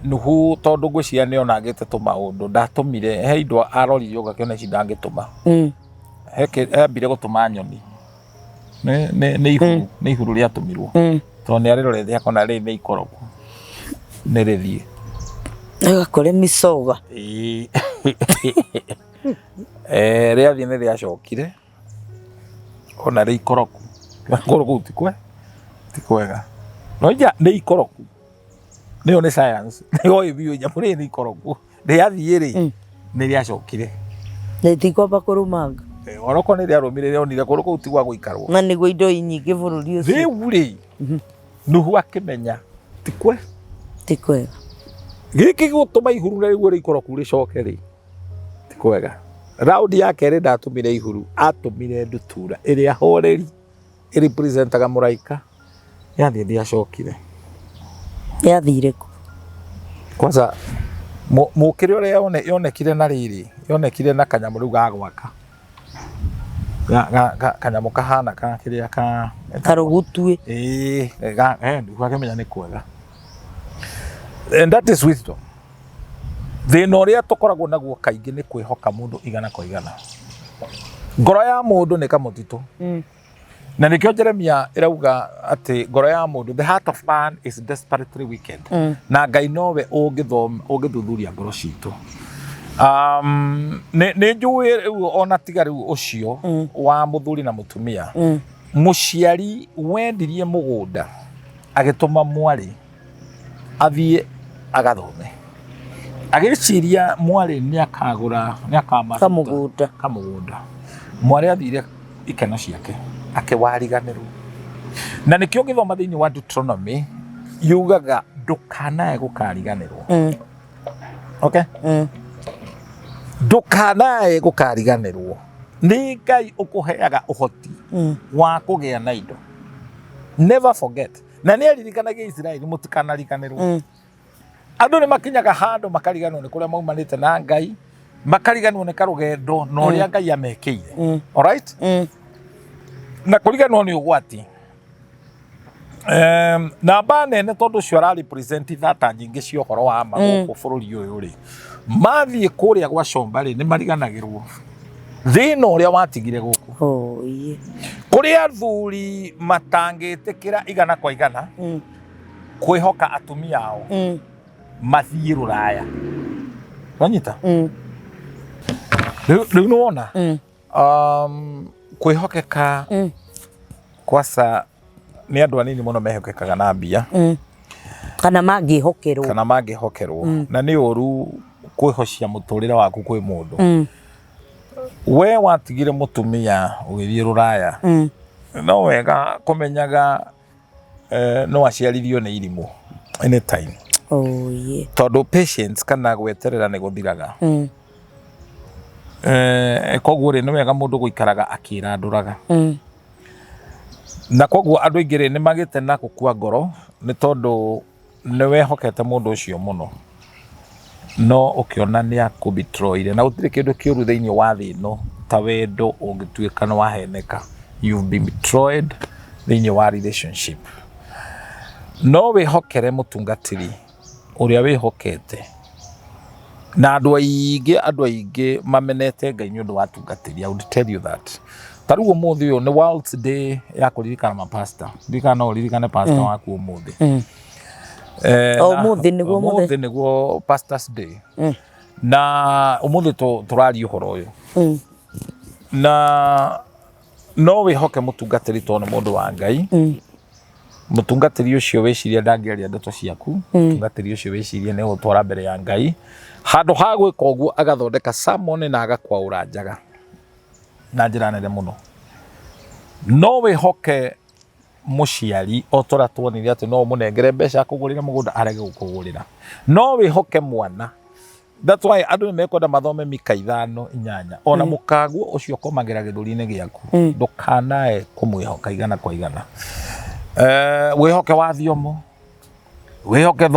Nuhu tondũ ngwĩciria nĩ onangĩte tũmaũndũ ndatũmire, he indo arorire ũgakĩona ici ndangĩtũma. He ambire gũtũma nyoni. Nĩ ihuru, nĩ ihuru rĩatũmirwo. Tondũ nĩ arĩrorete akona rĩrĩ nĩ ikoroku, nĩ rĩthiĩ. Agakore micoga. Ĩĩ. Rĩathiĩ nĩ rĩacokire ona rĩ ikoroku. Kũndũ kũu ti kwega, ti kwega. No nja nĩ ikoroku. Nĩyo nĩ science. Nĩoĩ biũ nyamũ rĩrĩ nĩ ikoroku. Rĩathiĩ rĩ, nĩ rĩacokire. Rĩtikwamba kũrũmanga. Onokorwo nĩ rĩarũmire rĩonire kũndũ kũu ti gwa gũikarwo. Na nĩguo indo nyingĩ bũrũri ũcio. Rĩu rĩ, Nuhu akĩmenya ti kwega. Ti kwega. Gĩkĩ gĩgũtũma ihuru na rĩu rĩikoroku rĩcoke rĩ, ti kwega. Raundi ya kerĩ ndatũmire ihuru, atũmire ndutura ĩrĩa horeri ĩrepresentaga mũraika, yathiĩ ndĩacokire. Yathire kũ? Kwanza mũkĩre ũrĩa yonekire na rĩrĩ, yonekire na kanyamũ rĩu ga gwaka. Kanyamũ kahana ka kĩrĩa ka Karũgutuĩ. Ĩĩ, akĩmenya nĩ kwega. And that is wisdom. Thĩna ũrĩa tũkoragwo naguo kaingĩ nĩ kwĩhoka mũndũ igana kwa igana. Ngoro ya mũndũ nĩ kamũtitũ. Na nĩkĩo Jeremia ĩrauga atĩ ngoro ya mũndũ, the heart of man is desperately wicked. Na Ngai nowe ũngĩthuthuria ngoro citũ. Nĩ njũĩ rĩu ona tiga rĩu ũcio wa mũthuri na mũtumia. Mũciari wendirie mũgũnda agĩtũma mwarĩ athiĩ agathome. Agĩciria mwarĩ nĩ akagũra, nĩ akamaruta Kamũgũnda. Kamũgũnda. Mwarĩ athire ikeno ciake akĩwariganĩrwo. Na nĩkĩo ũngĩthoma thĩinĩ wa Deuteronomy yugaga ndũkanae gũkariganĩrwo. Okay? Ndũkanae gũkariganĩrwo. Nĩ Ngai ũkũheaga ũhoti wa kũgĩa na indo. Never forget. Na nĩ aririkanagia Isiraeli mũtikanariganĩrwo. Andũ nĩ makinyaga handũ makariganĩrwo nĩ kũrĩa maumanĩte na Ngai, makariganĩrwo nĩ karũgendo na ũrĩa Ngai amekĩire. Alright? Na kũriganĩrwo nĩ ũgwati. Namba nene tondũ ũcio ara represent thata nyingĩ cia ũhoro wa ma gũkũ bũrũri ũyũ rĩ, mathiĩ kũrĩa gwa Comba rĩ, nĩ mariganagĩrwo thĩna ũrĩa watigire gũkũ. Oh, yeah. Kũrĩ athuri matangĩtĩkĩra igana kwa igana kwĩhoka atumia ao. Mathiĩ rũraya, wanyita? Rĩu nĩ wona kwĩhokeka kwaca nĩ andũ anini mũno mehokekaga na mbia. Kana mangĩhokerwo. Kana mangĩhokerwo, na nĩ ũru kwĩhocia mũtũrĩre waku kwĩ mũndũ. We watigire mũtumia ũgĩthiĩ rũraya, no wega kũmenyaga no aciarithio nĩ irimũ anytime. Oh, yeah. Tondũ patience kana gweterera nĩ gũthiraga. Koguo rĩ, nĩ wega mũndũ gũikaraga akĩrandũraga. Na koguo andũ aingĩ rĩ, nĩ magĩte na gũkua ngoro nĩ tondũ nĩ wehokete mũndũ ũcio mũno, no ũkĩona nĩ akũbitroire. Na gũtirĩ kĩndũ kĩũru thĩinĩ wa thĩ ĩno ta wendo ũngĩtuĩka nĩ waheneka. You've been betrayed thĩinĩ wa relationship. No wĩhokere mũtungatĩri ũrĩa wĩhokete, na andũ aingĩ mamenete Ngai nĩ ũndũ wa atungatĩri. I would tell you that. Ta rĩu ũmũthĩ ũyũ nĩ World's Day ya kũririkana mapasta. Ndirikana no ũririkane pastor waku ũmũthĩ. O ũmũthĩ nĩguo. Ũmũthĩ nĩguo Pastors Day. Na ũmũthĩ tũraria ũhoro ũyũ. Na no wĩhoke mũtungatĩri tondũ nĩ mũndũ wa Ngai. Mũtungatĩri ũcio wĩcirie ndangĩaria ndeto ciaku. Mũtungatĩri ũcio wĩcirie nĩ gũtwara mbere ya Ngai. Handũ ha gwĩka ũguo, agathondeka sermon na agakwaũra njaga na njĩra nene mũno. No wĩhoke mũciari, o ta ũrĩa tuonire atĩ no ũmũnengere mbeca akũgũrĩre mũgũnda, arege gũkũgũrĩra. No wĩhoke mwana. That's why andũ nĩ mekwenda mathome Mika 5:8. Ona mũkaguo ũcio ũkomagĩra gĩthũri-inĩ gĩaku, ndũkanae kũmwĩhoka 100%. Wĩhoke wa thiomo, wĩhoke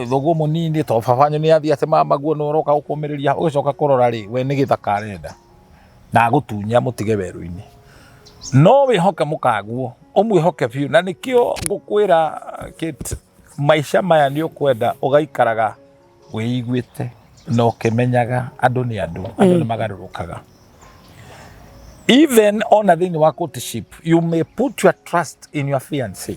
thoguo mũnini, to baba wanyu nĩ athiĩ atĩ mamaguo nĩ ũroka gũkũmĩrĩria. Ũgĩcoka kũrora rĩ, we nĩ gĩthaka arenda na agũtunya mũtige werũ-inĩ. No wĩhoke mũkaguo, ũmwĩhoke biũ. Na nĩkĩo ngũkwĩra, Kate, maica maya nĩ ũkwenda ũgaikaraga wĩiguĩte na ũkĩmenyaga andũ nĩ andũ, andũ nĩ magarũrũkaga. Even ona thĩinĩ wa courtship, you may put your trust in your fiancé,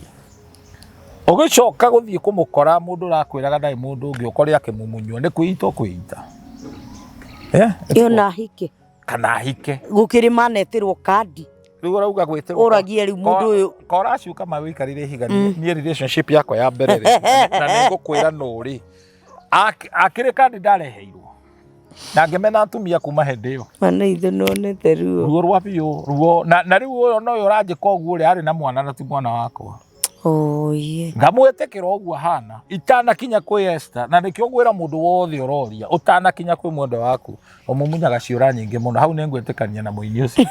ũgĩcoka gũthiĩ kũmũkora mũndũ ũrakwĩraga ndarĩ mũndũ ũngĩ, ũkore akĩmumunywo nĩ kwĩita ũkwĩita. Yeah, Ĩyo na hike. Kana ahike. Gũkĩrĩ manetĩrwo kandi. Rĩu ũrauga gwĩtĩrwo. Ũragie rĩu mũndũ ũyũ. Koraciuka ma wĩikarĩre ihiga. Niĩ relationship yakwa ya mbere rĩ, na nĩ ngũkwĩra nũ rĩ, akĩrĩ kandi ndareheirwo na ngĩmena atumia kuma hĩndĩ ĩyo. Mana ithe nonete ruo. Ruo rwa biũ, ruo na rĩu ũyũ no ũyũ ũranjĩka ũguo rĩ, arĩ na mwana na ti mwana wakwa. Oh, yeah. Ngamwĩtĩkĩra ũguo ahana itanakinya kwĩ Esther. Na nĩkĩo ngwĩra mũndũ wothe ũroria, ũtanakinya kwĩ mwendwa waku, ũmumunyaga ciũra nyingĩ mũno. Hau nĩ ngwĩtĩkania na mũini ũcio.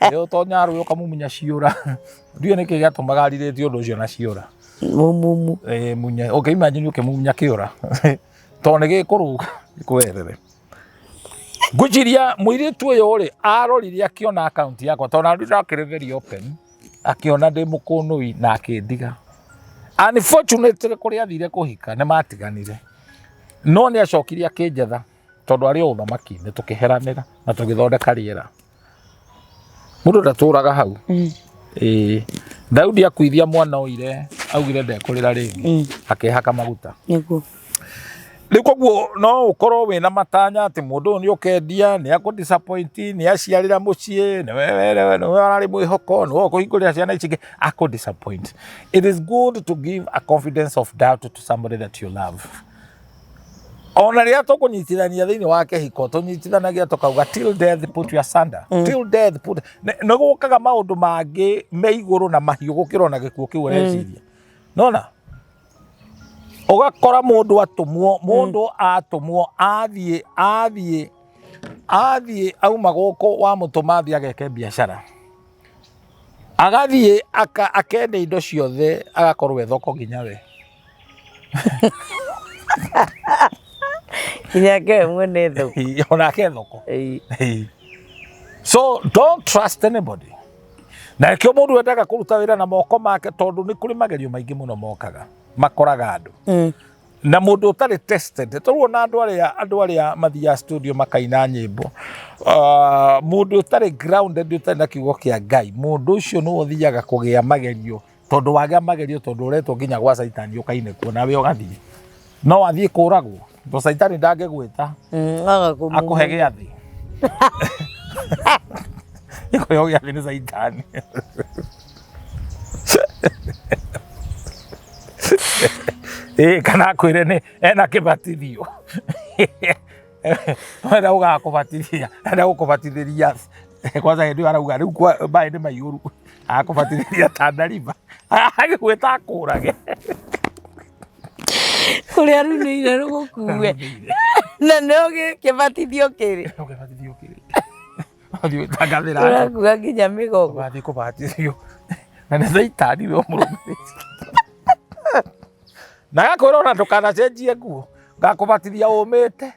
Ĩ ũtonya rũĩ ũkamumunya ciũra, ndiũĩ nĩkĩ gĩatũmaga arirĩtie ũndũ ũcio na ciũra. Mũmumu. Ĩ munya, ũkĩimagine ũkĩmumunya kĩũra, tondũ nĩ gĩkũrũga gĩkweherere. Ngwĩciria mũirĩtu ũyũ rĩ, arorire akĩona akaunti yakwa, tondũ na ndakĩrĩ very open, akĩona ndĩ mũkũnũi na akĩndiga. Unfortunately, kũrĩa athire kũhika nĩ matiganire, no nĩ acokire akĩnjetha tondũ arĩ o ũthamaki-inĩ, tũkĩheranĩra na tũgĩthondeka rĩera. Mũndũ ndatũraga hau. Ĩĩ, Daudi akuithia mwana oire augire ndekũrĩra rĩngĩ, akĩhaka maguta. Nĩguo. Rĩu koguo no ũkorwo wĩna matanya atĩ mũndũ ũyũ nĩ ũkendia, nĩ akũ disappoint, nĩ aciarĩra mũciĩ, nĩwe ararĩ mwĩhoko, nĩwe ũkũhingũrĩra ciana ici ingĩ, akũ disappoint. It is good to give a confidence of doubt to somebody that you love. Ona rĩrĩa tũkũnyitithania thĩinĩ wa kĩhiko, tũnyitithanagia tũkauga till death put you asunder. Till death put nĩ gũkaga maũndũ mangĩ me igũrũ na mahiũ gũkĩra ona gĩkuũ kĩu ũreciria. Nona ũgakora mũndũ atũmwo, mũndũ atũmwo athiĩ auma gũkũ, wamũtũma athiĩ ageke biacara, agathiĩ akendia indo ciothe, agakorwo e thoko nginya we. Nginya we mwene thoko. Onake thoko. So don't trust anybody. Na nĩkĩo mũndũ endaga kũruta wĩra na moko make, tondũ nĩ kũrĩ magerio maingĩ mũno mokaga makoraga andũ. Na mũndũ ũtarĩ tested, tondũ ona andũ arĩa mathiaga studio makaina nyĩmbo, mũndũ ũtarĩ grounded, ũtarĩ na kiugo kĩa Ngai, mũndũ ũcio nĩwe ũthiaga kũgĩa magerio, tondũ wagĩa magerio, tondũ ũretwo nginya gwa Caitani ũkaine kuo nawe ũgathiĩ. No wathiĩ kũragwo to caitani ndangĩgwĩta Agakũmumunya. Akũhe gĩathĩ, ĩkũheo gĩathĩ nĩ caitani. Ĩ kana akwĩre nĩ ena kĩbatithio, enda gũgakũbatithia, enda gũkũbatithĩria kwanza hĩndĩ ĩyo arauga rĩu maĩ nĩ maiyũru, agakũbatithĩria Tana River, agĩgwĩta akũrage. Kũrĩa runĩire rũgũkue na no kĩbatithio kĩrĩ. Kĩbatithio kĩrĩ ũthiĩ ũtangathĩra ũrakua nginya mĩgongo. Ũgathiĩ kũbatithio na nĩ caitani we ũmũrũmĩrĩire, na agakwĩra ona ndũkanacenjie nguo, ngakũbatithia ũmĩte.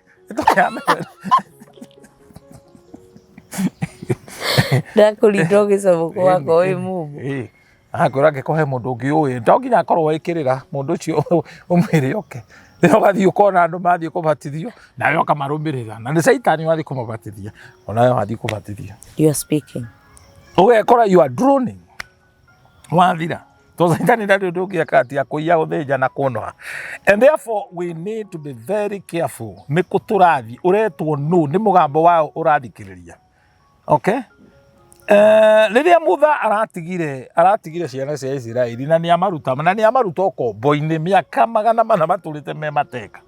Ndakũrinda ũgĩcomokwo wakorwo wĩ mũmũ. Ĩĩ. Akwĩra angĩkorwo he mũndũ ũngĩ ũĩ, to nginya akorwo ĩkĩrĩra mũndũ ũcio, ũmwĩre oke. Rĩrĩa ũgathiĩ ũkona andũ mathiĩ kũbatithio nawe ũkamarũmĩrĩra, na nĩ caitani wathiĩ kũmabatithia, onawe wathiĩ kũbatithio. You are speaking. Ũgekora you are drowning, wathira, to caitani ndarĩ ũndũ ũngĩ ekaga tiga kũiya, gũthĩnja na kũnoa. And therefore we need to be very careful nĩ kũ tũrathiĩ, ũretwo nũ, nĩ mũgambo waũ ũrathikĩrĩria. Okay, rĩrĩa Mutha aratigire ciana cia Isiraeli na nĩ amaruta ũkombo-inĩ mĩaka 400 matũrĩte me mateka,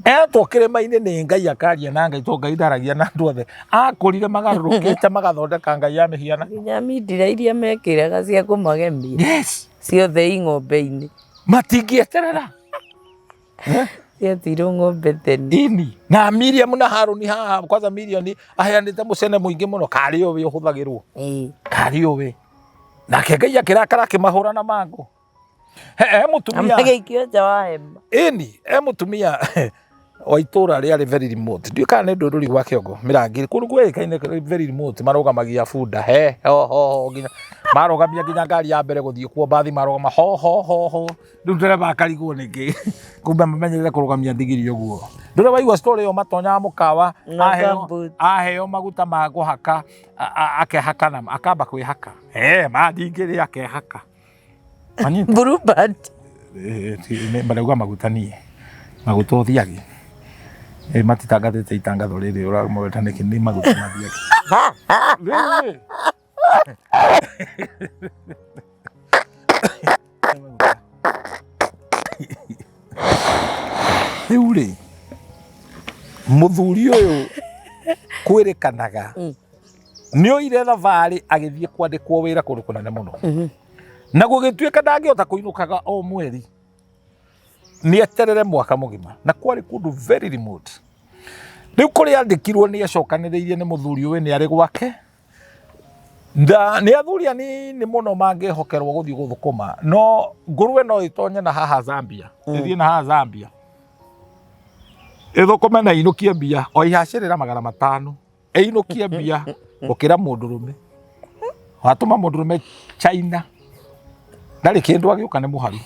etwo kĩrĩma-inĩ nĩ Ngai, akaria na Ngai, tondũ Ngai ndaragia na andũ othe. Akũrire magarũrũkĩte magathondeka ngai ya mĩhianano. Nginya mindira iria mekĩraga cia kũmagemia ciothe i ng'ombe-inĩ. Matingĩeterera. Ciatirwo ng'ombe tene. Ini na Miriam na Haruni haha kwanza, Miriam aheanĩte mũcene mũingĩ mũno, karĩ o we ũhũthagĩrwo, karĩ o we. Nake Ngai akĩrakara, akĩmahũra na mangũ. He mũtumia Magĩikio nja wa hema. Ĩni, he mũtumia wa itũra rĩarĩ very remote, ndiũĩ kana nĩ ndũrũri gwa kĩongo mĩrangĩri, kũndũ kwĩĩkaine very remote, marũgamagia bunda he ho ho ho, nginya marũgamia nginya ngari ya mbere gũthiĩ kuo, mbathi marũgama ho ho ho ho, rĩu ndereba akarigwo nĩkĩ, kumbe mamenyerete kũrũgamia ndigiri ũguo. Ndũrĩ waigua story ĩyo? Matonyaga mũkawa, Na aheo gumboot. Aheo maguta ma kũhaka, akehaka na akamba kwĩhaka, mandingĩrĩ akehaka. Manyita. Blue Band. Marauga maguta, niĩ maguta ũthiagi. Matitangathĩte itangatho rĩrĩ, ũramweta nĩkĩ? Nĩ maguta mathiagi. Rĩu rĩ, nĩ maguta. Rĩu rĩ, mũthuri ũyũ kwĩrĩkanaga nĩ oire thabarĩ agĩthiĩ kwandĩkwo wĩra kũndũ kũnene mũno, na gũgĩtuĩka ndangĩhota kũinũkaga o mweri, nĩ eterere mwaka mũgima, na kwarĩ kũndũ very remote. Rĩu kũrĩa andĩkirwo nĩ acokanĩrĩirie nĩ mũthuri ũyũ nĩ arĩ gwake. Nĩ athuri anini mũno mangĩhokerwo gũthiĩ gũthũkũma, no ngũrwe no ĩtonye na haha Zambia, ĩthiĩ na haha Zambia ĩthũkũme na ĩinũkie mbia o ihacĩrĩra 500, ĩinũkie mbia gũkĩra mũndũrũme. Watũma mũndũrũme China, ndarĩ kĩndũ, agĩũka nĩ mũharu.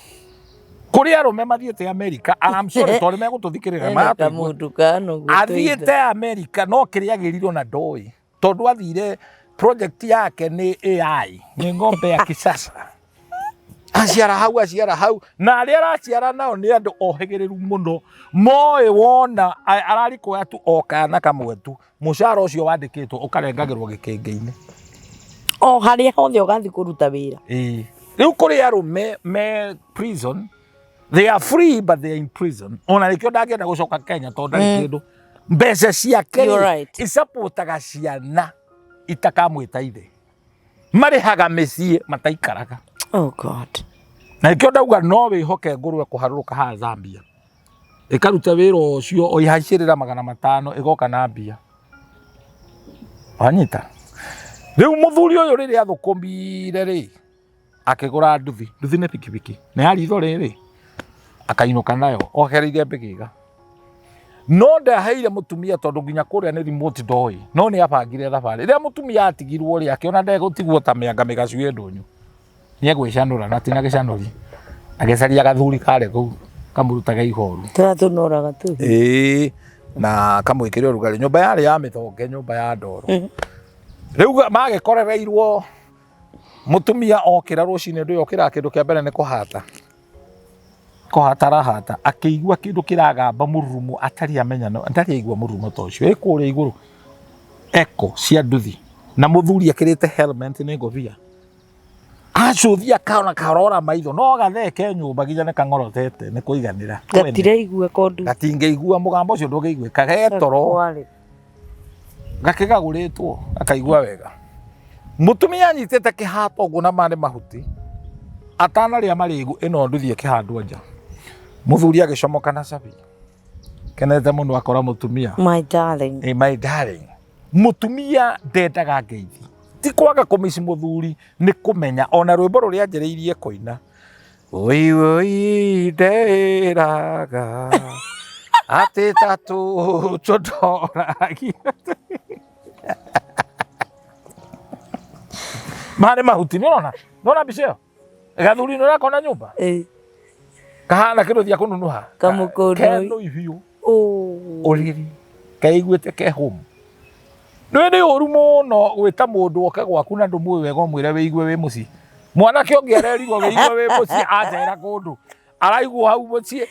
Kũrĩ arũme mathiĩte America, I'm sorry, tondũ megũtũthikĩrĩria. Ena maratũigua. Kamũndũ kano gũtũitha. Athiĩte America no kĩrĩa agĩrirwo na ndoĩ, tondũ athire project yake nĩ AI, nĩ ng'ombe ya kisasa, aciara hau, aciara hau, na arĩa araciara nao nĩ andũ ohĩgĩrĩru mũno, moĩ wona ararikoya tu o kana kamwe tu, mũcara ũcio wandĩkĩtwo ũkarengagĩrwo gĩkĩngĩ-inĩ. O harĩa hothe ũgathiĩ kũruta wĩra. Ĩĩ. Rĩu kũrĩ arũme me prison, they are free but they are in prison, ona nĩkĩo ndangĩenda gũcoka Kenya, tondũ ndarĩ kĩndũ, mbeca ciake You're rĩ, right. icapũtaga ciana itakamwĩta ithe, marĩhaga mĩciĩ mataikaraga. Oh God. Na nĩkĩo ndauga no wĩhoke ngũrwe kũharũrũka haha Zambia ĩkaruta wĩra ũcio o ihaicĩrĩra 500, ĩgoka na mbia. Wanyita? Rĩu mũthuri ũyũ rĩrĩa athũkũmire rĩ, akĩgũra nduthi. Nduthi nĩ bikibiki na ya ritho rĩrĩ, akainũka nayo ohereire mbĩgĩga, no ndaheire mũtumia tondũ nginya kũrĩa nĩ remote, ndoĩ, no nĩ abangire thabarĩ. Rĩrĩa mũtumia atigirwo rĩ, akĩona ndegũtigwo ta mĩanga mĩgacu ĩ ndũnyũ, nĩ egwĩcanũra na tina gĩcanũri, agĩcaria gathuri karĩ kũu kamũrutage ihoru. Tũrĩa tũnoraga tu. Ĩĩ, na kamwĩkĩre ũrugarĩ. Nyũmba yarĩ ya mĩthonge, nyũmba ya ndoro. Rĩu magĩkorereirwo, mũtumia okĩra rũcinĩ, ndũĩ okĩra, kĩndũ kĩa mbere nĩ kũhata. Kũhata arahata akĩigua kĩndũ kĩragamba mũrurumo atarĩ amenya no ndarĩ aigua mũrurumo ta ũcio ĩ kũrĩa igũrũ eko cia nduthi na mũthuri ekĩrĩte helmet nĩ ngobia acũthia kaona karora maitho no gathee ke nyũmba nginya nĩ kang'orotete nĩ kũiganĩra Gatiraigua kondu. Gatingĩigua mũgambo ũcio ndũngĩiguĩka getoro Kwarĩ. Gakĩgagũrĩtwo gakaigua wega. Mũtumia anyitĩte kĩhato ũguo na marĩ mahuti atanarĩa marĩgu ĩno nduthi ĩkĩhandwo nja. Mũthuri agĩcomoka na cabi kenete mũno akora mũtumia. My darling. Hey, my darling. Mũtumia ndendaga ngeithi, ti kwaga kũmici mũthuri, nĩ kũmenya ona rwĩmbo rũrĩa anjĩrĩirie kũina, "Ũi ũi ndĩraga atĩ tatũ tũndoragia marĩ mahuti." Nĩ ũrona, nĩ ũrona mbica ĩyo gathuri nĩ ũrakona nyũmba kahana kĩndũ thia kũnunuha. Kamũkũndũ. Kenũi biũ. Oh. Ũrĩrĩ kaiguĩte ke home nĩ nĩ ũru mũno gwĩta mũndũ oke gwaku na ndũmũĩ wega ũmwĩre wĩigue wĩ mũciĩ. Mwanake ũngĩ arerirwo wĩigue wĩ mũciĩ acera kũndũ araigwo hau mũciĩ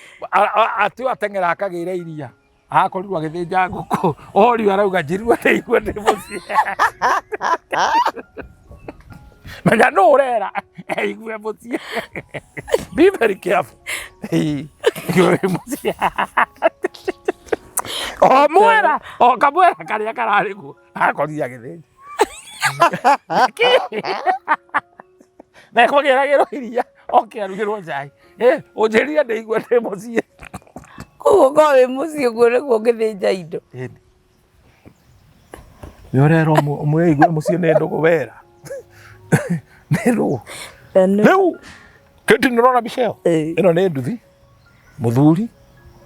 atĩ ateng'era akagĩre iria akorirwo agĩthĩnja ngũkũ orio arauga njirua ndĩigue ndĩ mũciĩ. Menya nũ ũrera eigue mũciĩ. Be very careful. Ĩĩ, igue wĩ mũciĩ o mwera o kamwera karĩa kararĩ kuo akorire agĩthĩnja na ekũgĩragĩrwo iria oke arugĩrwo cai. Eh, ũnjĩrire ndĩigue ndĩ mũciĩ. Koguo korwo wĩ mũciĩ ũguo nĩguo ũngĩthĩnja indo. Ĩni. Nĩ ũrerwo ũmwe igue mũciĩ nĩ ndũgũ wera nĩ ndũgũ. Rĩu kĩndũ nĩ ũrona mbica ĩyo? Ĩĩ. Ĩno nĩ nduthi mũthuri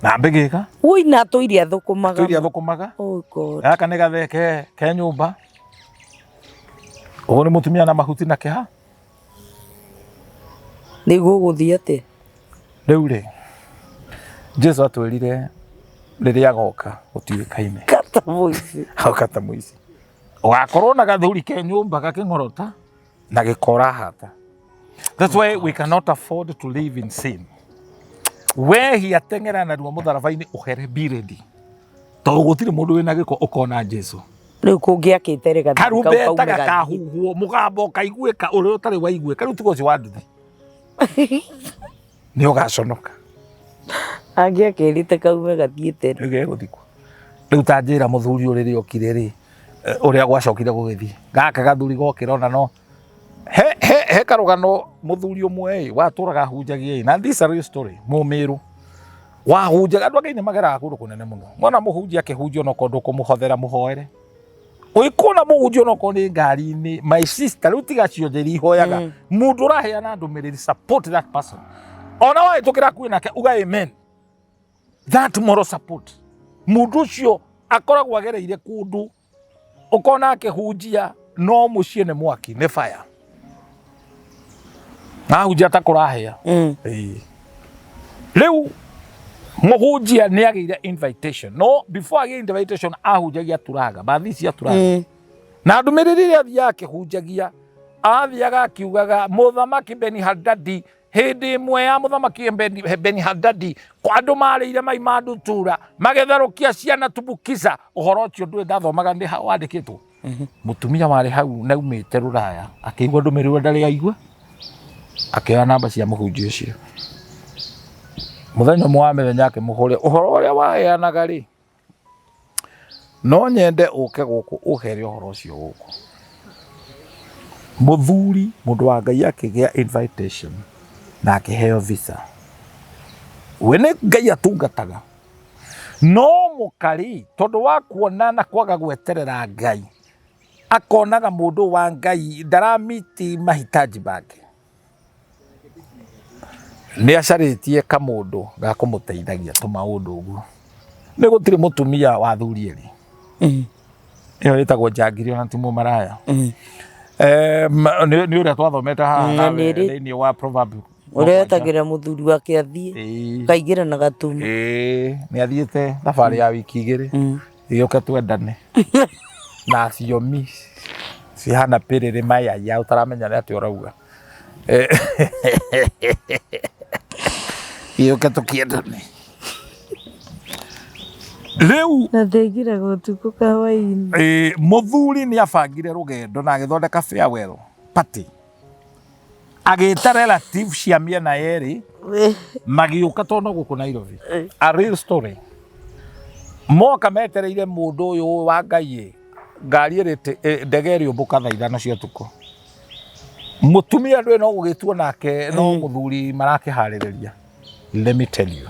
na mbĩgĩga. Woi, na atũire athũkũmaga. Tũiria thũkũmaga. Oh God. Gaka nĩ gathee ke nyũmba ũguo nĩ mũtumia na mahuti na kĩha. Rĩu gũgũthiĩ atĩa? Rĩu rĩ, Jesu atwĩrire rĩrĩa agoka gũtiũĩkaine. Kata mũici. Agoka ta mũici, ũgakorwo na gathuri ke nyũmba gakĩng'orota na gĩkora hata. That's why we cannot afford to live in sin. Wehia teng'era narua mũtharaba-inĩ ũhere, be ready, tondũ gũtirĩ mũndũ wĩna gĩko ũkona Jesu. Rĩu kũngĩakĩte rĩ gathuri kau karumbeta kaume gathiĩ. Gakahuhwo mũgambo ũkaiguĩka ũrĩa ũtarĩ waiguĩka. Rĩu tiga ũcio wa nduthi nĩ ũgaconoka. Angĩakĩrĩte kaume gathiĩ tene. Rĩu gegũthikwo. Rĩu ta njĩra mũthuri ũyũ rĩrĩa okire rĩ, ũrĩa gwacokire gũgĩthiĩ gaka gathuri gokĩra ona no he karũgano mũthuri ũmwe ĩ watũraga ahunjagia ĩ, na this is a real story, mũmĩrũ wahunjaga. Andũ a Ngai nĩ mageraga kũndũ kũnene mũno. Mwana mũhunjia akĩhunjia onokorwo ndũkũmũhothera mũhoere ũikona mũhunjia onokorwo nĩ ngari-inĩ, my sister, rĩu tiga cionje iria ihoyaga. Mũndũ ũraheana ndũmĩrĩri, support that person. Ona wahĩtũkĩra hakuhĩ nake uga amen, that moral support. Mũndũ ũcio akoragwo agereire kũndũ ũkona akĩhunjia no mũciĩ nĩ mwaki, nĩ fire, ahunjia ta kũrahĩa. Ĩĩ. Rĩu mũhunjia nĩ agĩire invitation, no before agĩe invitation ahunjagia turaga bathi cia turaga. Na ndũmĩrĩri ĩrĩa athiaga akĩhunjagia, athiaga akiugaga mũthamaki Beni Hadadi, hĩndĩ ĩmwe ya mũthamaki Beni Hadadi andũ marĩire mai ma ndutura magĩtherũkia ciana tumbukiza. Ũhoro ũcio ndũĩ ndathomaga nĩ wandĩkĩtwo. Mũtumia warĩ hau na aumĩte rũraya akĩigua ndũmĩrĩri ĩyo ndarĩ aigua, akĩoya namba cia mũhunjia ũcio. Mũthenya ũmwe wa mĩthenya akĩmũhũrĩra, ũhoro ũrĩa waheanaga rĩ, no nyende ũke gũkũ ũhere ũhoro ũcio gũkũ. Mũthuri mũndũ wa Ngai akĩgĩa invitation na akĩheo visa. We nĩ Ngai atungataga, no mũkarĩ tondũ wa kuona na kwaga gweterera Ngai, akonaga mũndũ wa Ngai ndaramiti mahitaji make, nĩ acarĩtie kamũndũ ga kũmũteithagia tũmaũndũ ũguo. Nĩ gũtirĩ mũtumia wa athuri erĩ. Ĩyo ĩtagwo njangiri ona ti mũmaraya. Nĩ ũrĩa twathomete haha Na nĩ ĩrĩ- thĩinĩ wa proverb. Ũrĩa etagĩra mũthuri wake athiĩ kaingĩra na gatuma. Ĩĩ, nĩ athiĩte thabarĩ ya wiki 2 ĩgĩũke twendane na thiomi cihana pĩrĩrĩ mayaya ũtaramenya nĩ atĩa ũrauga. Gĩũke tũkĩendane. Rĩu Na ndĩingĩraga ũtukũ kahwainĩ. Ĩĩ, mũthuri nĩ abangire rũgendo na agĩthondeka farewell party. Agĩta relative cia mĩena yerĩ magĩũka tondũ no gũkũ Nairobi. A real story. Moka metereire mũndũ ũyũ wa Ngai ĩ, ngari ĩrĩ ndege ĩrĩũmbũka thaa 5 cia ũtukũ. Mũtumia ndũĩ no gũgĩtuo nake no mũthuri marakĩharĩrĩria. Let me tell you.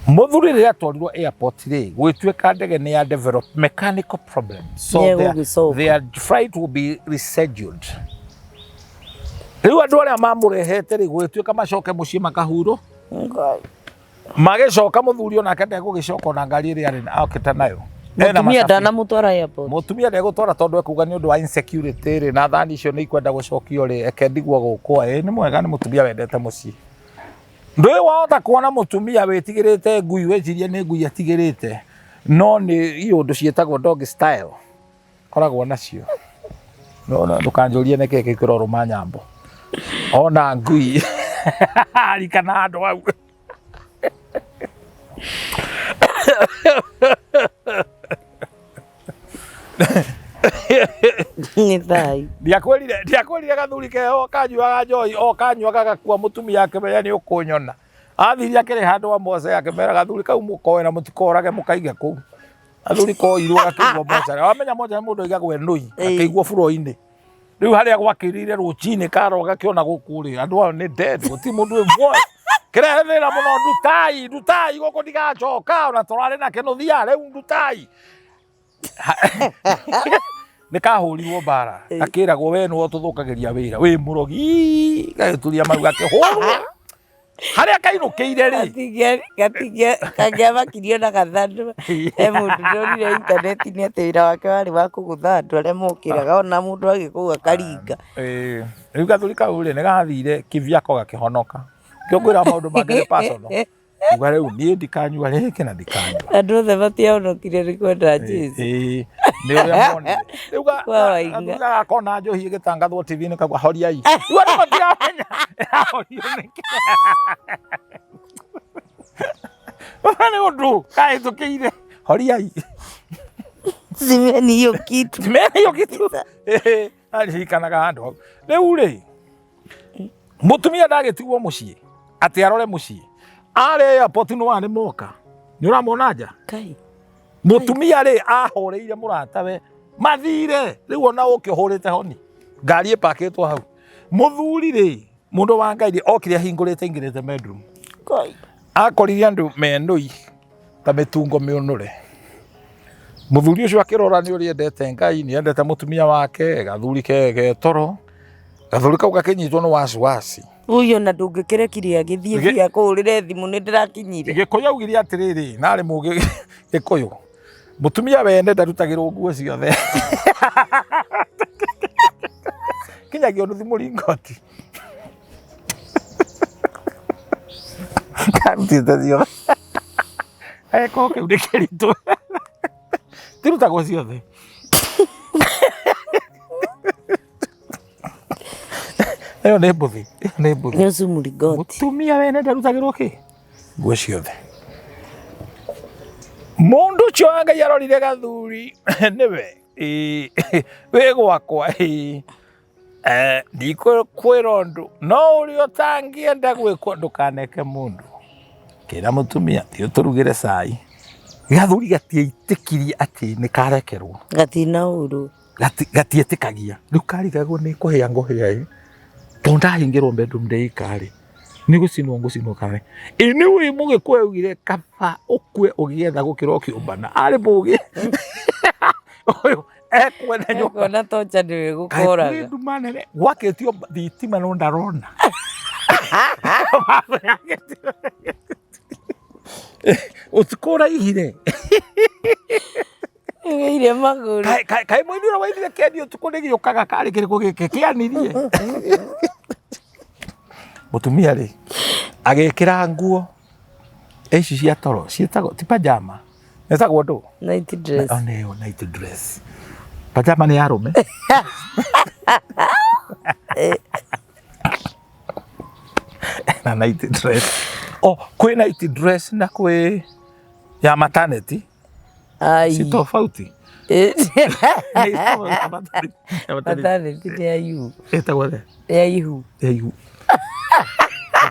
Mũthuri rĩrĩa atwarirwo airport rĩ, gũgĩtuĩka ndege nĩ ya develop mechanical problem. So Nĩegũgĩcoka. their flight will be rescheduled. Rĩu andũ arĩa mamũrehete rĩ, gũgĩtuĩka macoke mũciĩ makahurwo. Ngai. Magĩcoka mũthuri onake ndegũgĩcoka ona ngari ĩrĩa arĩ okĩte nayo. Ena Mũtumia macabiki. ndanamũtwara airport. Mũtumia ndegũtwara tondũ ekuga nĩ ũndũ wa insecurity rĩ, na thani icio nĩ ikwenda gũcokio rĩ, eke ndigwo gũkũ. Ĩ nĩ mwega, nĩ mũtumia wendete mũciĩ. Ndũĩ wahota kuona mũtumia wĩtigĩrĩte ngui wĩcirie nĩ ngui atigĩrĩte, no nĩ iũndũ ciĩtagwo dog style koragwo nacio. No no ndũkanjũrie nĩkĩ kĩu kĩrorũma nyambo. Ona ngui arikana handũ hau. Nĩ thayũ. Ndiakwĩrire gathuri keho kanyuaga njohi o kanyua gagakua mũtumia akĩmenya nĩ ũkũnyona. Athire akĩrĩ handũ ha Mose akĩmera gathuri kau mũkoe na mũtikorage mũkaige kũu. Gathuri koirwo gakĩigwo mocarĩ. Wamenya mocarĩ mũndũ aigagwo enũi akĩigwo buro-inĩ. Rĩu harĩa gwakĩrĩire rũcinĩ karoga gakĩona gũkũ rĩ andũ aya nĩ dead gũtirĩ mũndũ wĩ muoyo. Kĩrehe thĩna mũno ndutai ndutai gũkũ ndigacoka ona tũrarĩ na kĩnũthia rĩu ndutai. Nĩ kahũrirwo mbara gakĩragwo we nĩwe ũtũthũkagĩria wĩra wĩ mũrogi gagĩturia maru gakĩhũrwo harĩa kainũkĩire rĩ Kangĩamakirio na gathandũ. He mũndũ ndonire intaneti-inĩ atĩ wĩra wake warĩ wa kũgũtha andũ arĩa mokĩraga ona mũndũ agĩkũu akaringa. Ĩĩ, rĩu gathuri kau rĩ nĩ gathire kivyako gakĩhonoka. Kĩo ngwĩra maũndũ mangĩ nĩ personal. Uga rĩu niĩ ndikanyua rĩngĩ na ndikanyua. Andũ othe matiahonokire nĩ kwenda Jesũ. Ĩĩ, nĩ ũrĩa monire. Rĩu Kwa Waing'a. gathuri gakona njohi ĩgĩtangathwo TV-inĩ kauga horiai. Rĩu andũ matiramenya ĩrahorio nĩkĩ. Ũyũ nĩ ũndũ kahĩtũkĩire. Horiai. Zimeni hiyo kitu. Zimeni hiyo kitu. Ĩĩ, aririkanaga handũ hau. Rĩu rĩ, mũtumia ndagĩtigwo mũciĩ atĩ arore mũciĩ. Arĩ airport nĩ wa nĩ moka. Nĩ ũramona nja? Kai. Mũtumia rĩ ahũrĩire mũratawe mathire rĩu ona ũke ũhũrĩte honi ngari ĩpakĩtwo hau. Mũthuri rĩ mũndũ wa Ngai rĩ okire ahingũrĩte aingĩrĩte bedroom. Kai. Akorire andũ menũi ta mĩtungo mĩũnũre. Mũthuri ũcio akĩrora nĩ ũrĩa endete Ngai, nĩ endete mũtumia wake, gathuri ke getoro. Gathuri kau gakĩnyitwo nĩ wasiwasi. Ũyũ ona ndũngĩkĩrekirie agĩthiĩ Gĩ- biũ akũhũrĩre thimũ nĩ ndĩrakinyire. Gĩkũyũ augire atĩrĩrĩ, na arĩ mũgĩ Gĩkũyũ, mũtumia wene ndarutagĩrwo nguo ciothe. Kinyagia nuthu mũringoti. Karutĩte ciothe. Agĩkorwo kĩu nĩ kĩritũ. Tirutagwo ciothe. Ĩyo nĩ mbũthi, ĩyo nĩ mbũthi. Nusu mũringoti. Mũtumia wene ndarutagĩrwo kĩ? Nguo ciothe. Mũndũ ũcio wa Ngai arorire gathuri nĩwe ĩĩ, wĩ gwakwa ĩĩ. Ndikwĩra ũndũ no ũrĩa ũtangĩenda gwĩkwo ndũkaneke mũndũ. Kĩra mũtumia thiĩ ũtũrugĩre cai. Gathuri gatietĩkirie atĩ nĩ karekerwo. Gatina ũru. Gatietĩkagia. Rĩu karigagwo nĩ kũhĩa ngũhĩa ĩ. Tondũ ndahingĩrwo bedroom ndĩika rĩ, nĩ gũcinwo ngũcinwo kana. Ĩ nĩ ũĩ mũgĩkũyũ augire kaba ũkue ũgĩetha gũkĩra ũkĩũmbana. Arĩ mũgĩ. Ũyũ ekwenda nyũmba. Ekuona tocha nĩwe Kaĩ kwĩ gũkoraga. nduma nene gwakĩtio thitima no ndarona. Ũtukũ ũraihire. Ĩgĩire magũrũ. Kaĩ mũini ũrĩa wainire kĩani ũtukũ nĩ gĩũkaga karĩ kĩrĩkũ gĩkĩ kĩanirie. Mũtumia rĩ agĩkĩra nguo ici cia toro ciĩtagwo ti pajama ĩtagwo ndũ? Night dress. Oh, nĩyo night dress. Pajama nĩ ya arũme. Na night dress. Oh, kwĩ night dress na kwĩ ya maternity. Ai. Si tofauti. Eh. Nĩ tofauti ya maternity. Ya maternity. Maternity nĩ ya ihu. Ĩtagwo atĩa? Nĩ ya ihu. Ya ihu.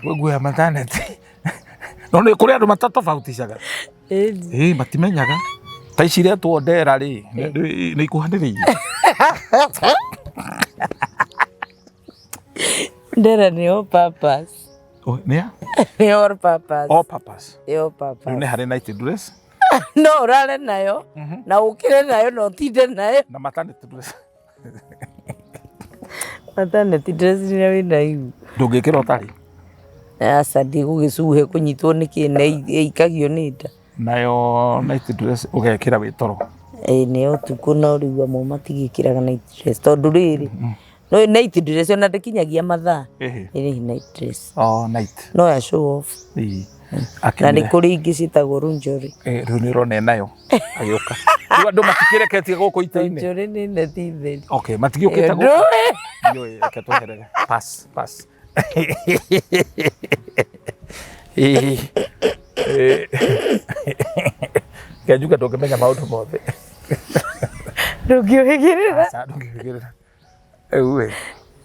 Kwĩ nguo ya maternity. No nĩ kũrĩ andũ matatofautishaga. Ĩni. Ĩĩ matimenyaga. Ta ici iretwo ndera rĩ, nĩ ikuhanĩrĩirie. Ndera nĩ all purpose. Oh, nĩ ya? Nĩ all purpose. All purpose. Nĩ all Rĩu purpose. nĩ harĩ night dress No ũrare nayo na ũkĩre nayo na ũtinde nayo. na maternity dress. Maternity dress rĩrĩa wĩna ihu. Ndũngĩkĩra ũtarĩ. Aca ndigũgĩcuhe kũnyitwo nĩ kĩ na ĩikagio nĩ nda. Nayo night dress ũgekĩra wĩ toro. Ĩĩ nĩ ũtukũ no rĩu amwe matigĩkĩraga night dress tondũ rĩrĩ no night dress ona ndĩkinyagia mathaa. Ĩhĩ. Ĩrĩ night dress. Oh, night. No ya show off. Ĩĩ. Na nĩ Akĩmire. kũrĩ ingĩ ciĩtagwo lingerie. Eh, rĩu nĩ ũrona enayo agĩũka. Rĩu andũ matikĩreketie gũkũ itĩ-inĩ. Lingerie nĩ neti theri. Okay, matigĩũkĩte Ĩyo gũkũ. ndũĩ. Ndiũĩ, reke tweherere. Pass, pass. Ĩĩ. Ĩĩ. Reke njuge ndũngĩmenya maũndũ mothe. Ndũngĩũhĩgĩrĩra. Aca, ndũngĩhĩgĩrĩra. Rĩu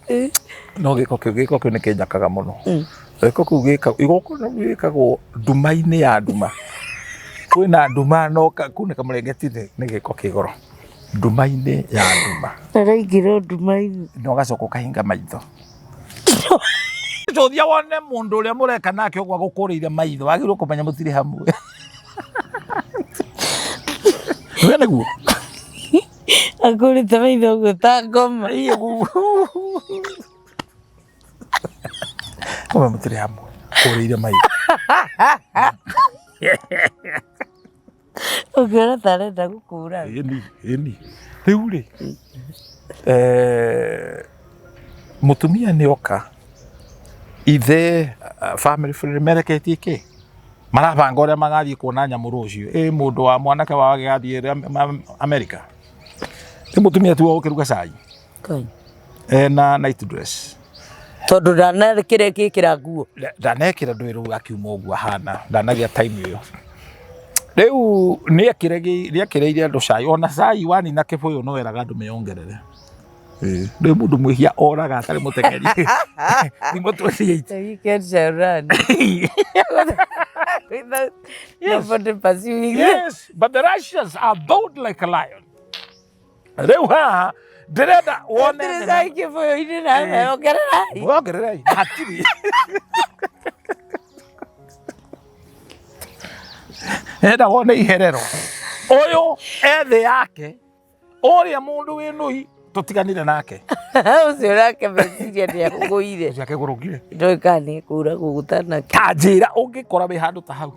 ĩ, no gĩko kĩu gĩko kĩu nĩ kĩnjakaga mũno. Gĩko kĩu gĩkagwo igongona rĩu rĩkagwo nduma-inĩ ya nduma. Kwĩna nduma no kunĩka mũrĩngĩti nĩ gĩko kĩ goro. Nduma-inĩ ya nduma. Araingĩra nduma-inĩ. Na ũgacoka ũkahinga maitho. Cũthia wone mũndũ ũrĩa mũreka nake ũguo agũkũrĩire maitho, wagĩrĩirwo kũmenya mũtirĩ hamwe. We nĩguo? Akũrĩte maitho ũguo ta ngoma. Ĩĩ ũguo. Kũmbe mũtirĩ hamwe, kũrĩire maitho. Ũngĩona ta arenda gũkũra. Ĩni, ĩni. Rĩu rĩ, mũtumia nĩ oka, ithe family friend mereketie kĩ? Marabanga ũrĩa magathiĩ kuona nyamũ rũciũ. Ĩ mũndũ wa mwanake wao agĩgathiĩ America. Ĩ mũtumia tiwe ũkĩruga cai? Kai. Ena night dress. Tondũ ndanekĩra ĩkĩra nguo. Ndanekĩra ndũĩ rĩu akiuma ũguo ahana, ndanagĩa time ĩyo. Rĩu nĩekĩrĩire andũ cai, ona cai wanina kĩbũyũ no weraga andũ meyongerere. Rĩu mũndũ mwĩhia oraga atarĩ mũteng'eri. Thimũ 28. The weekend shall run. Without nobody pursuing. Yes, but the righteous are bold like a lion. Rĩu haha ndĩrenda wone Hatirĩ cai kĩbũyũ-inĩ na meyongererai. Mwongererai. Hatirĩ. Ndĩrenda wone iherero. Ũyũ ethĩ yake ũrĩa mũndũ wĩ nũi tũtiganire nake. Ũcio nake meciria nĩ akũgũire. Ũcio akĩgũrũkire. Ndũĩ kana nĩ kũragwo gũtanakĩa. Ta njĩra ũngĩkora wĩ handũ ta hau.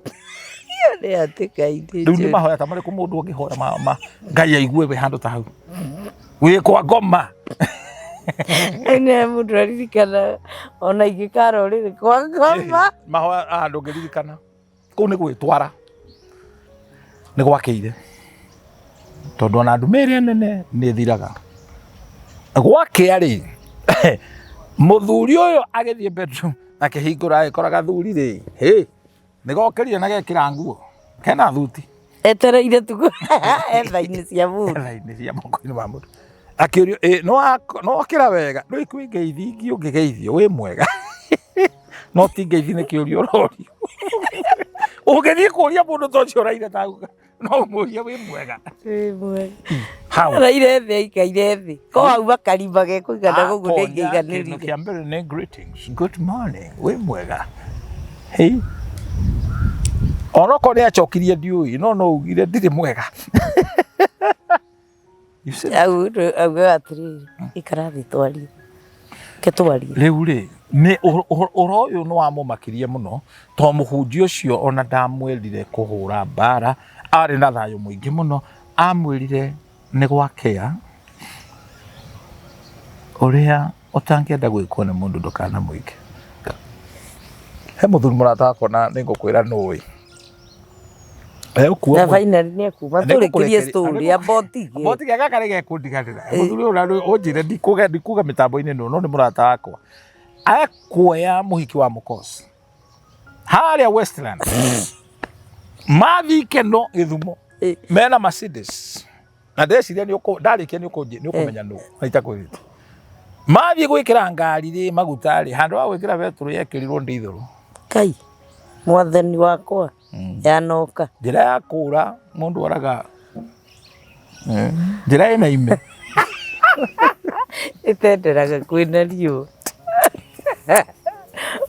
Ĩyo nĩ hatĩka-inĩ Rĩu nĩ njũru. mahoya ta marĩkũ mũndũ angĩhoya ma Ngai aigue wĩ handũ ta hau. Wĩ kwa ngoma. Nĩ mũndũ aririkana ona ingĩkara ũrĩrĩ kwa ngoma. Mahoya ah ndũngĩririkana. Kũu nĩ gwĩtwara. Nĩ gwakĩire. Tondũ ona nduma ĩrĩa nene nĩ ĩthiraga. Gwakĩa rĩ, mũthuri ũyũ agĩthiĩ bedroom akĩhingũra agĩkora gathuri rĩ, hĩ, nĩ gokĩrire na gekĩra nguo. Kena thuti. Etereire tu etha-inĩ cia mũndũ. Etha-inĩ cia moko-inĩ ma mũndũ. Akĩũrio, ĩ, no wokĩra wega? Ndũĩ kwĩ ngeithi ingĩ ũngĩgeithio wĩ mwega. No ti ngeithi nĩ kĩũria ũrorio. Ũngĩthiĩ kũria mũndũ ta ũcio ũraire ta no ũmũrie wĩ mwega. Wĩ mwega. Hau. Araire thĩ aikaire thĩ. Ko hauma karima gekũigana gũkũ Atonya, kĩndũ ndĩngĩiganĩrire. kĩa mbere nĩ greetings. Good morning. Wĩ mwega. Hey. Onokorwo nĩ acokirie ndiũĩ, no no ugire ndirĩ mwega. You see? Augaga atĩrĩrĩ, ikara thĩ twarie. Reke twarie. Rĩu rĩ, nĩ ũhoro ũyũ nĩ wamũmakirie mũno to mũhunjia ũcio ona ndamwĩrire kũhũra mbara, arĩ na thayũ mũingĩ mũno, amwĩrire nĩ gwakĩa, ũrĩa ũtangĩenda gwĩkwo nĩ mũndũ ndũkanamwĩke. He mũthuri mũrata wakwa na nĩngũkwĩra nũĩ. Na finally nĩ ekuma tũrĩkĩrie story amba ũtige. Mbotige gaka nĩ gekũndiganĩra. Mũthuri ũyũ na ũnjĩre ndikuga ndikuga mĩtambo-inĩ ĩno no nĩ mũrata wakwa. Ekuoya mũhiki wa mũkosi. Harĩa Westland mathiĩ ikeno Gĩthumo mena Mercedes na ndeciria nĩ ũkũ ndarĩkia nĩ ũkũnjĩ nĩ ũkũmenya nũ na itakwĩrĩte. Mathiĩ gwĩkĩra ngari rĩ maguta rĩ, handũ ha gwĩkĩra betũrũ yekĩrirwo ndithũrũ. Kai mwathani wakwa yanoka. Njĩra ya kũra mũndũ oraga njĩra ĩna ime. Ĩtenderaga kwĩna riũa.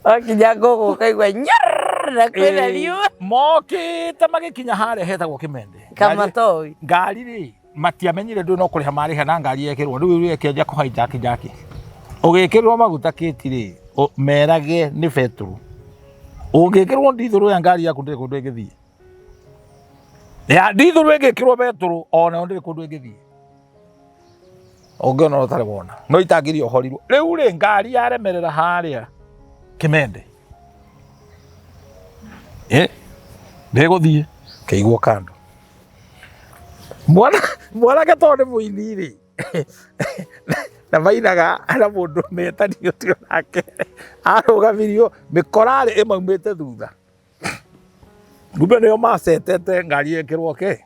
Wakinya ngũgũ ũkaigua nyarr na kwĩna riũa. Mokĩte magĩkinya harĩa hetagwo Kĩmende. Kamatoi. Ngari rĩ matiamenyire ndũ no kũrĩha marĩha na ngari yekĩrwo rĩu ĩkĩanjia kũhaijaki jaki. Ũgĩkĩrwo maguta kĩti rĩ merage nĩ betũrũ. Ũngĩkĩrwo ndithũrũ ya ngari yaku ndĩrĩ kũndũ ĩngĩthiĩ. Ya ndithũrũ ĩngĩkĩrwo betũrũ onayo ndĩrĩ kũndũ ĩngĩthiĩ. Ũngĩona ũtarĩ wona no itangiria ũhorirwo. Rĩu rĩ ngari yaremerera harĩa Kĩmende ndĩgũthiĩ kĩigwo kando. Mwana mwanake tondũ nĩ mũini rĩ na mainaga na mũndũ metanio tio nake arũgamirio mĩkorarĩ ĩmaumĩte thutha. Kumbe nĩo macetete ngari ĩkĩrwo kĩ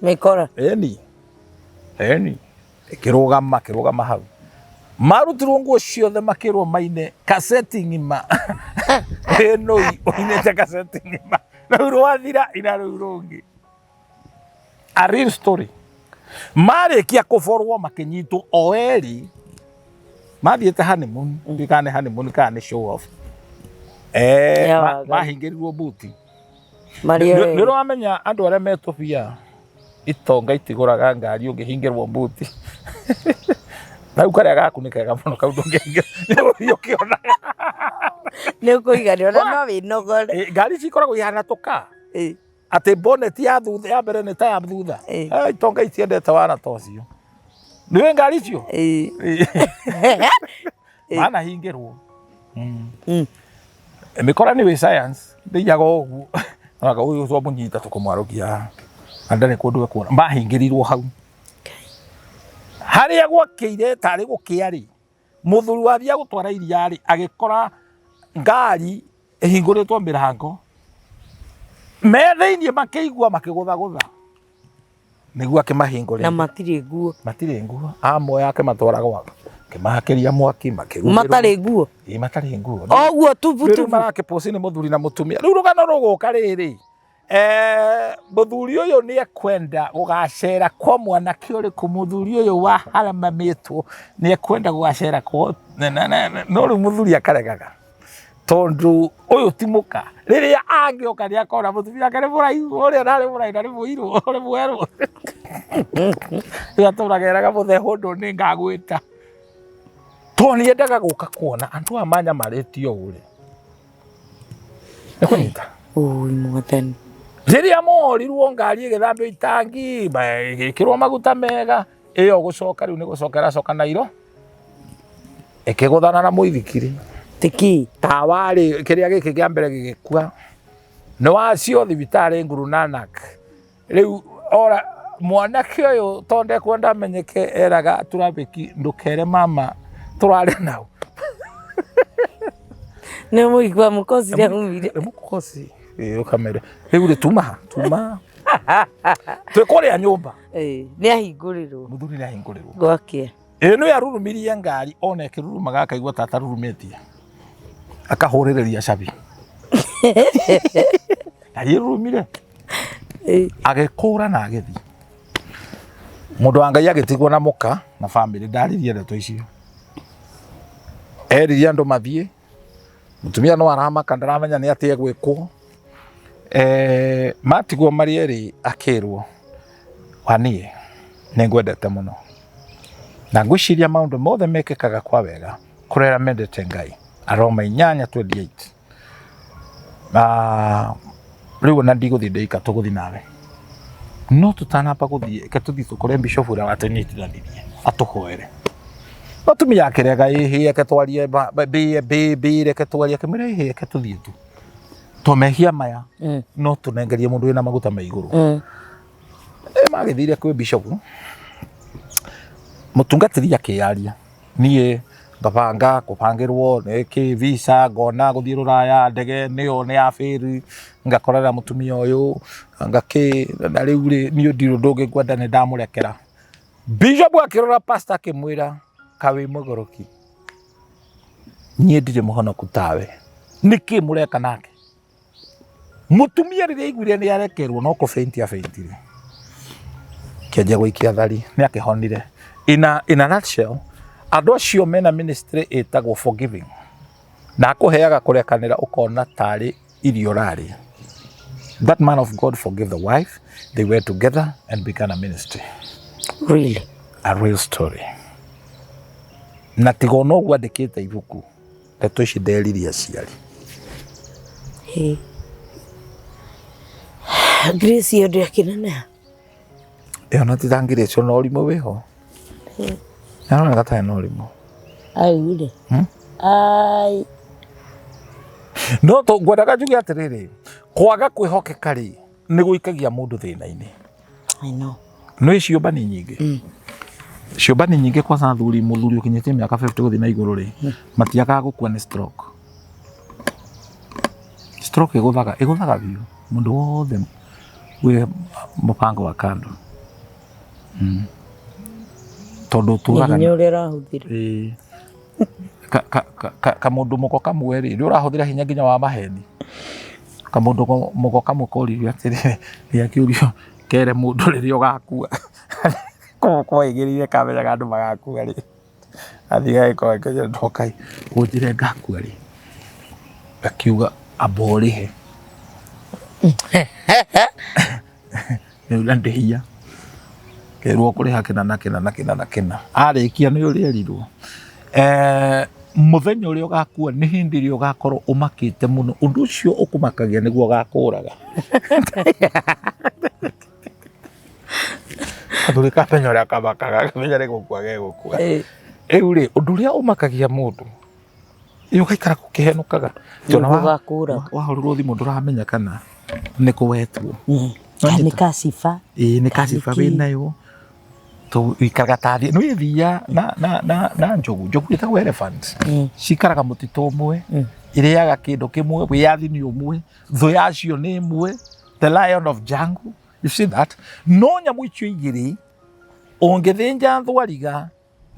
Mĩkora. Ĩni ĩni ĩkĩrũgama kĩrũgama hau marutirwo nguo ciothe makĩrwo maine kaseti ng'ima ĩnũi ũinĩte kaseti ng'ima rĩu rwathira ina rĩu rũngĩ. A real story. Marĩkia kũborwo makĩnyitwo o erĩ mathiĩte honeymoon, ndiũĩ kana nĩ honeymoon kana nĩ show off. Ya waganu. Mahingĩrirwo buti. Marĩ o Nĩ erĩ. ũramenya andũ arĩa me tũbia itonga itigũraga ngari ũngĩhingĩrwo buti. Rĩu karĩa gaku nĩ kega mũno kau ndũngĩhingĩrwo nĩ ũgũthiĩ ũkĩonaga. Nĩ ũkũiganĩra ona no wĩnogore. Ngari ici ikoragwo ihana tũka. Atĩ bonnet ya thutha ya mbere nĩ ta ya thutha. Itonga itiendete wana ta ũcio. Nĩ ngari icio? Manahingĩrwo. Mĩkora nĩ wĩ science ndĩiyaga ũguo. Anga ũyũ twamũnyita tũkũmwarũkia haha. Na ndarĩ kũndũ ekuona. Mahingĩrirwo hau. Harĩa gwakĩire tarĩ gũkĩa rĩ, mũthuri wathiaga gũtwara iria rĩ, agĩkora ngari ĩhingũrĩtwo mĩrango. Me thĩiniĩ makĩigua makĩgũthagũtha. Nĩguo akĩmahingũrĩra. Na matirĩ nguo. Matirĩ nguo. Amoya akĩmatwara gwake. Akĩmahakĩria mwaki makĩrugĩrwo. Matarĩ nguo? Ĩĩ matarĩ nguo. O ũguo tubu Rĩu tubu. marakĩpoci nĩ mũthuri na mũtumia. Rĩu rũgano rũgũka rĩrĩ. Mũthuri ũyũ nĩ ekwenda gũgacera kwa mwanake ũrĩkũ? Mũthuri ũyũ wa haramamĩtwo nĩ ekwenda gũgacera kwa no rĩu mũthuri akaregaga tondũ ũyũ ti mũka. Rĩrĩa angĩoka nĩ akona mũtumia wake nĩ mũraihu, ũrĩa ndarĩ mũraihu na nĩ mũirũ, nĩ mwerũ. Rĩu atũraga eraga mũthee ũndũ nĩ ngagwĩta. Tondũ nĩ endaga gũka kuona andũ aya manyamarĩtio ũũ rĩ. Nĩ kũnyita. Ũi mwathani. Rĩrĩa morirwo ngari ĩgĩthambio itangi, ĩgĩkĩrwo maguta mega, ĩyo gũcoka rĩu nĩ gũcoka ĩracoka Nairo, ĩkĩgũthana na mũithikiri. Tiki. Tawa rĩ, kĩrĩa gĩkĩ kĩa mbere gĩgĩkua. Nĩ wacio thibitarĩ Guru Nanak. Rĩu ora mwanake ũyũ tondũ ndekwenda amenyeke eraga turabĩki ndũkere mama tũrarĩ nao. Nĩ mũigua mũkosi nĩaumire. Nĩ mũkosi. Ĩĩ ũkamere. Rĩu rĩ tuma tuma. Twĩ kũrĩa nyũmba. Ĩĩ nĩ ahingũrĩrwo. Mũthuri nĩ ahingũrĩrwo. Gwakĩa. Ĩĩ nĩ arurumirie ngari ona ĩkĩrurumaga akaigua ta atarurumĩtie. Akahũrĩrĩria cabi. Ngari ĩrurumire. Agĩkũra na agĩthiĩ. Mũndũ wa Ngai agĩtigwo na mũka na bamĩrĩ ndaririe ndeto icio. Erire andũ mathiĩ, mũtumia no aramaka ndaramenya nĩ atĩa egwĩkwo. Matigwo marĩ erĩ akĩrwo wanie nĩ ngwendete mũno na ngwĩciria maũndũ mothe mekĩkaga kwa wega kũrĩ arĩa mendete Ngai. Aroma 8:28. Na rĩu ona ndigũthiĩ ndĩika tũgũthiĩ nawe no tũtanamba gũthiĩ reke tũthiĩ tũkore bishop ũrĩa watũnyitithanirie atũhoere. Mũtumia akĩrega ĩhĩ reke twarie bĩ reke twarie akĩmwĩra ĩhĩ reke tũthiĩ tu to mehia maya no tũnengerie mũndũ wĩna maguta ma igũrũ. Magĩthire kwĩ bishop mũtungatĩri akĩyaria niĩ Ngabanga kũbangĩrwo nĩkĩ visa, ngona gũthiĩ rũraya, ndege nĩyo nĩ ya bĩri, ngakorera mũtumia ũyũ, ngakĩ, na rĩu rĩ, niĩ ndirĩ ũndũ ũngĩ ngwenda nĩ ndamũrekera. Bishop akĩrora pastor akĩmwĩra, ka wĩ mũgũrũki, niĩ ndirĩ mũhonoku tawe, nĩkĩ mũreka nake? Mũtumia rĩrĩa aiguire nĩ arekerwo no kũbĩnti abĩntire, kĩanjia gũikia thari, nĩ akĩhonire. In a nutshell, andũ acio mena ministry ĩtagwo forgiving, na akũheaga kũrekanĩra ũkona tarĩ irio ũrarĩa. That man of God forgave the wife, they were together and began a ministry. Really? A real story. Na tiga ona ũguo andĩkĩte ibuku, ndeto ici nderire aciari. Hey. Grace ĩyo ndĩakĩneneha. Ĩyo na ti ta Grace ona ũrimũ wĩho. Nĩarona gatarĩ na ũrimũ. Ai rĩ. Hmm? Ai. No to ngwendaga njuge atĩrĩrĩ, kwaga kwĩhokeka rĩ, nĩ gũikagia mũndũ thĩna-inĩ. I know. Nĩ ciũmba nĩ nyingĩ. Ciũmba nĩ nyingĩ kwanza athuri, mũthuri ũkinyĩtie mĩaka 50 gũthiĩ na igũrũ rĩ, matiagaga gũkua nĩ stroke. Stroke ĩgũthaga, ĩgũthaga biũ mũndũ wothe wĩ mũbango wa kando. Tondũ Nĩ ũtũraga hinya ũrĩa ũrahũthĩra. Ĩĩ. Kamũndũ mũgo kamwe rĩ, nĩ ũrahũthĩra hinya nginya wa maheni. Kamũndũ mũgo kamwe koririo atĩrĩrĩ, gakĩũrio kere mũndũ rĩrĩa ũgakua. Koigĩrĩire kamenyaga andũ magakua rĩ. Athiĩ gagĩkorwo gakĩnjĩra ndokai ũnjĩre ngakua rĩ. Gakiuga amba ũrĩhe. Rĩu na ndĩhia. Kerwo kũrĩha kĩna na kĩna na kĩna na kĩna. Arĩkia nĩ ũrĩa erirwo. Mũthenya ũrĩa ũgakua nĩ hĩndĩ ĩrĩa ũgakorwo ũmakĩte mũno. Ũndũ ũcio ũkũmakagia nĩguo ũgakũraga. Gathuri kamenya ũrĩa kamakaga, kamenya nĩ gũkua gegũkua. Rĩu rĩ, ũndũ ũrĩa ũmakagia mũndũ, ĩ ũgaikara ũkĩhenũkaga. Nĩguo ũgakũraga. Wahũrĩrwo thimũ ndũramenya kana nĩ kũ wetwo. Kana nĩ kaciba. Ĩĩ nĩ kaciba wĩnayo. Wĩikaraga ta nĩ ũĩ thiia na njogu, njogu ĩtagwo elephant. Cikaraga mũtitũ ũmwe, irĩaga kĩndũ kĩmwe, wĩyathi nĩ ũmwe, thũ yacio nĩ ĩmwe, the lion of jungle, you see that? No nyamũ icio igĩrĩ, ũngĩthĩnja thwariga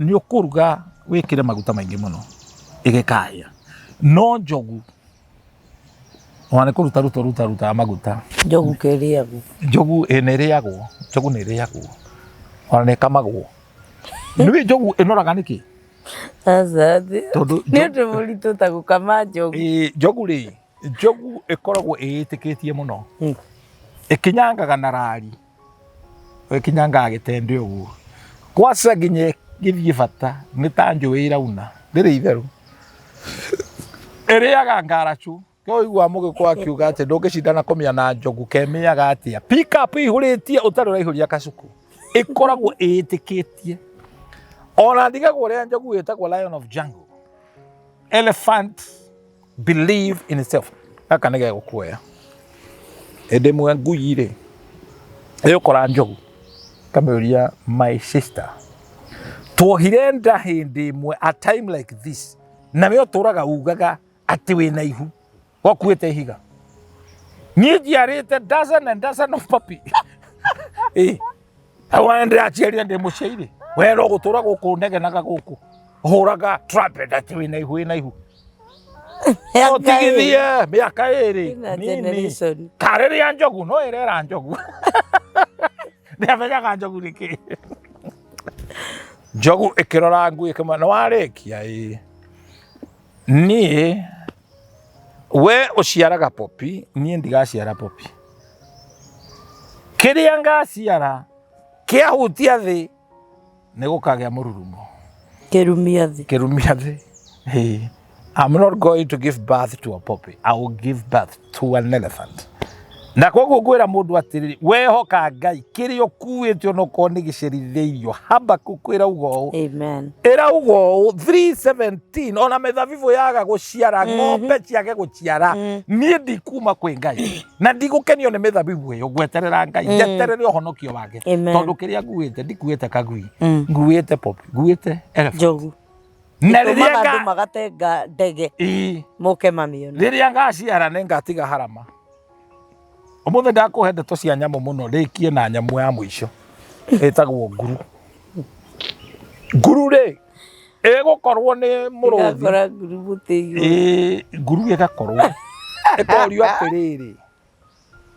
nĩ ũkũruga wĩkĩre maguta maingĩ mũno ĩgĩkahĩa. No njogu ona nĩ kũruta ruta ruta rutaga maguta. Njogu kĩrĩagwo. Njogu ĩ nĩ ĩrĩagwo, njogu nĩ ĩrĩagwo ona nĩ ĩkamagwo. Nĩ njogu ĩnoraga nĩkĩ? Aca Tondũ nĩ ũndũ mũritũ ta gũkama njogu. Ĩ njogu rĩ, njogu ĩkoragwo ĩĩtĩkĩtie mũno. Ĩkinyangaga na rari, ĩkinyangaga gĩtende ũguo. Kwaca nginya ĩgĩthiĩ bata nĩ ta njũĩ ĩrauna, ndĩrĩ itherũ. Ĩrĩaga ngaracũ. Nĩkĩo ũiguaga mũgĩkũyũ akiuga atĩ ndũngĩcindana kũmĩa na njogu kemĩaga atĩa. Pick up ĩihũrĩtie ũtarĩ ũraihũria kacuku. Ĩkoragwo ĩĩtĩkĩtie. Ona ndigagwo ũrĩa njogu ĩtagwo lion of jungle. Elephant believe in itself. Gaka nĩ gegũkuoya. Hĩndĩ ĩmwe ngui rĩ, ĩgũkora njogu kamĩũria my sister, tuohire nda hĩndĩ ĩmwe a time like this, na we ũtũraga ugaga atĩ wĩna ihu wakuĩte ihiga. Niĩ njiarĩte dozen and dozen of puppy. Ĩ, hau ndĩraciarire ndĩ mũciĩ-rĩ, we no gũtũra gũkũ negenaga gũkũ hũraga trumpet atĩ wĩna ihu wĩna ihu. Ũtigithie mĩaka ĩrĩ Ĩna nini generation. karĩrĩa njogu no ĩrera njogu. Ndĩamenyaga njogu nĩ kĩ. Njogu ĩkĩrora ngui ĩkĩmwĩra nĩ warĩkia? Ĩĩ. Niĩ we ũciaraga popi, niĩ ndigaciara popi. Kĩrĩa ngaciara kĩahutia thĩ nĩ gũkagĩa mũrurumo. Kĩrumia thĩ. Kĩrumia thĩ. Hey. I'm not going to give birth to a puppy. I will give birth to an elephant. Na koguo ngwĩra mũndũ atĩrĩrĩ, wehoka Ngai kĩrĩa ũkuĩte onokorwo nĩ gĩcerithĩirio, Habakkuk ĩrauga ũũ. Amen. Ĩrauga ũũ 3:17 ona mĩthabibũ yaga gũciara, ng'ombe ciage gũciara, niĩ ndikuma kwĩ Ngai na ndigũkenio nĩ mĩthabibũ ĩyo, ngweterera Ngai, njeterere ũhonokio wake. Amen. Tondũ kĩrĩa nguĩte ndikuĩte kagui, nguĩte poppy, nguĩte elephant. Njogu. Na rĩrĩa Ĩtũmaga andũ magatenga ndege moke mamĩone. Rĩrĩa ngaciara nĩ ngatiga harama. Ũmũthĩ ndakũhe ndeto cia nyamũ mũno, rĩkie na nyamũ ya mũico ĩtagwo nguru. Nguru rĩ, ĩgũkorwo nĩ mũrũthi. Ĩgakora nguru mũtĩ igũrũ. Ĩĩ, nguru ĩgakorwo ĩkorio atĩrĩrĩ,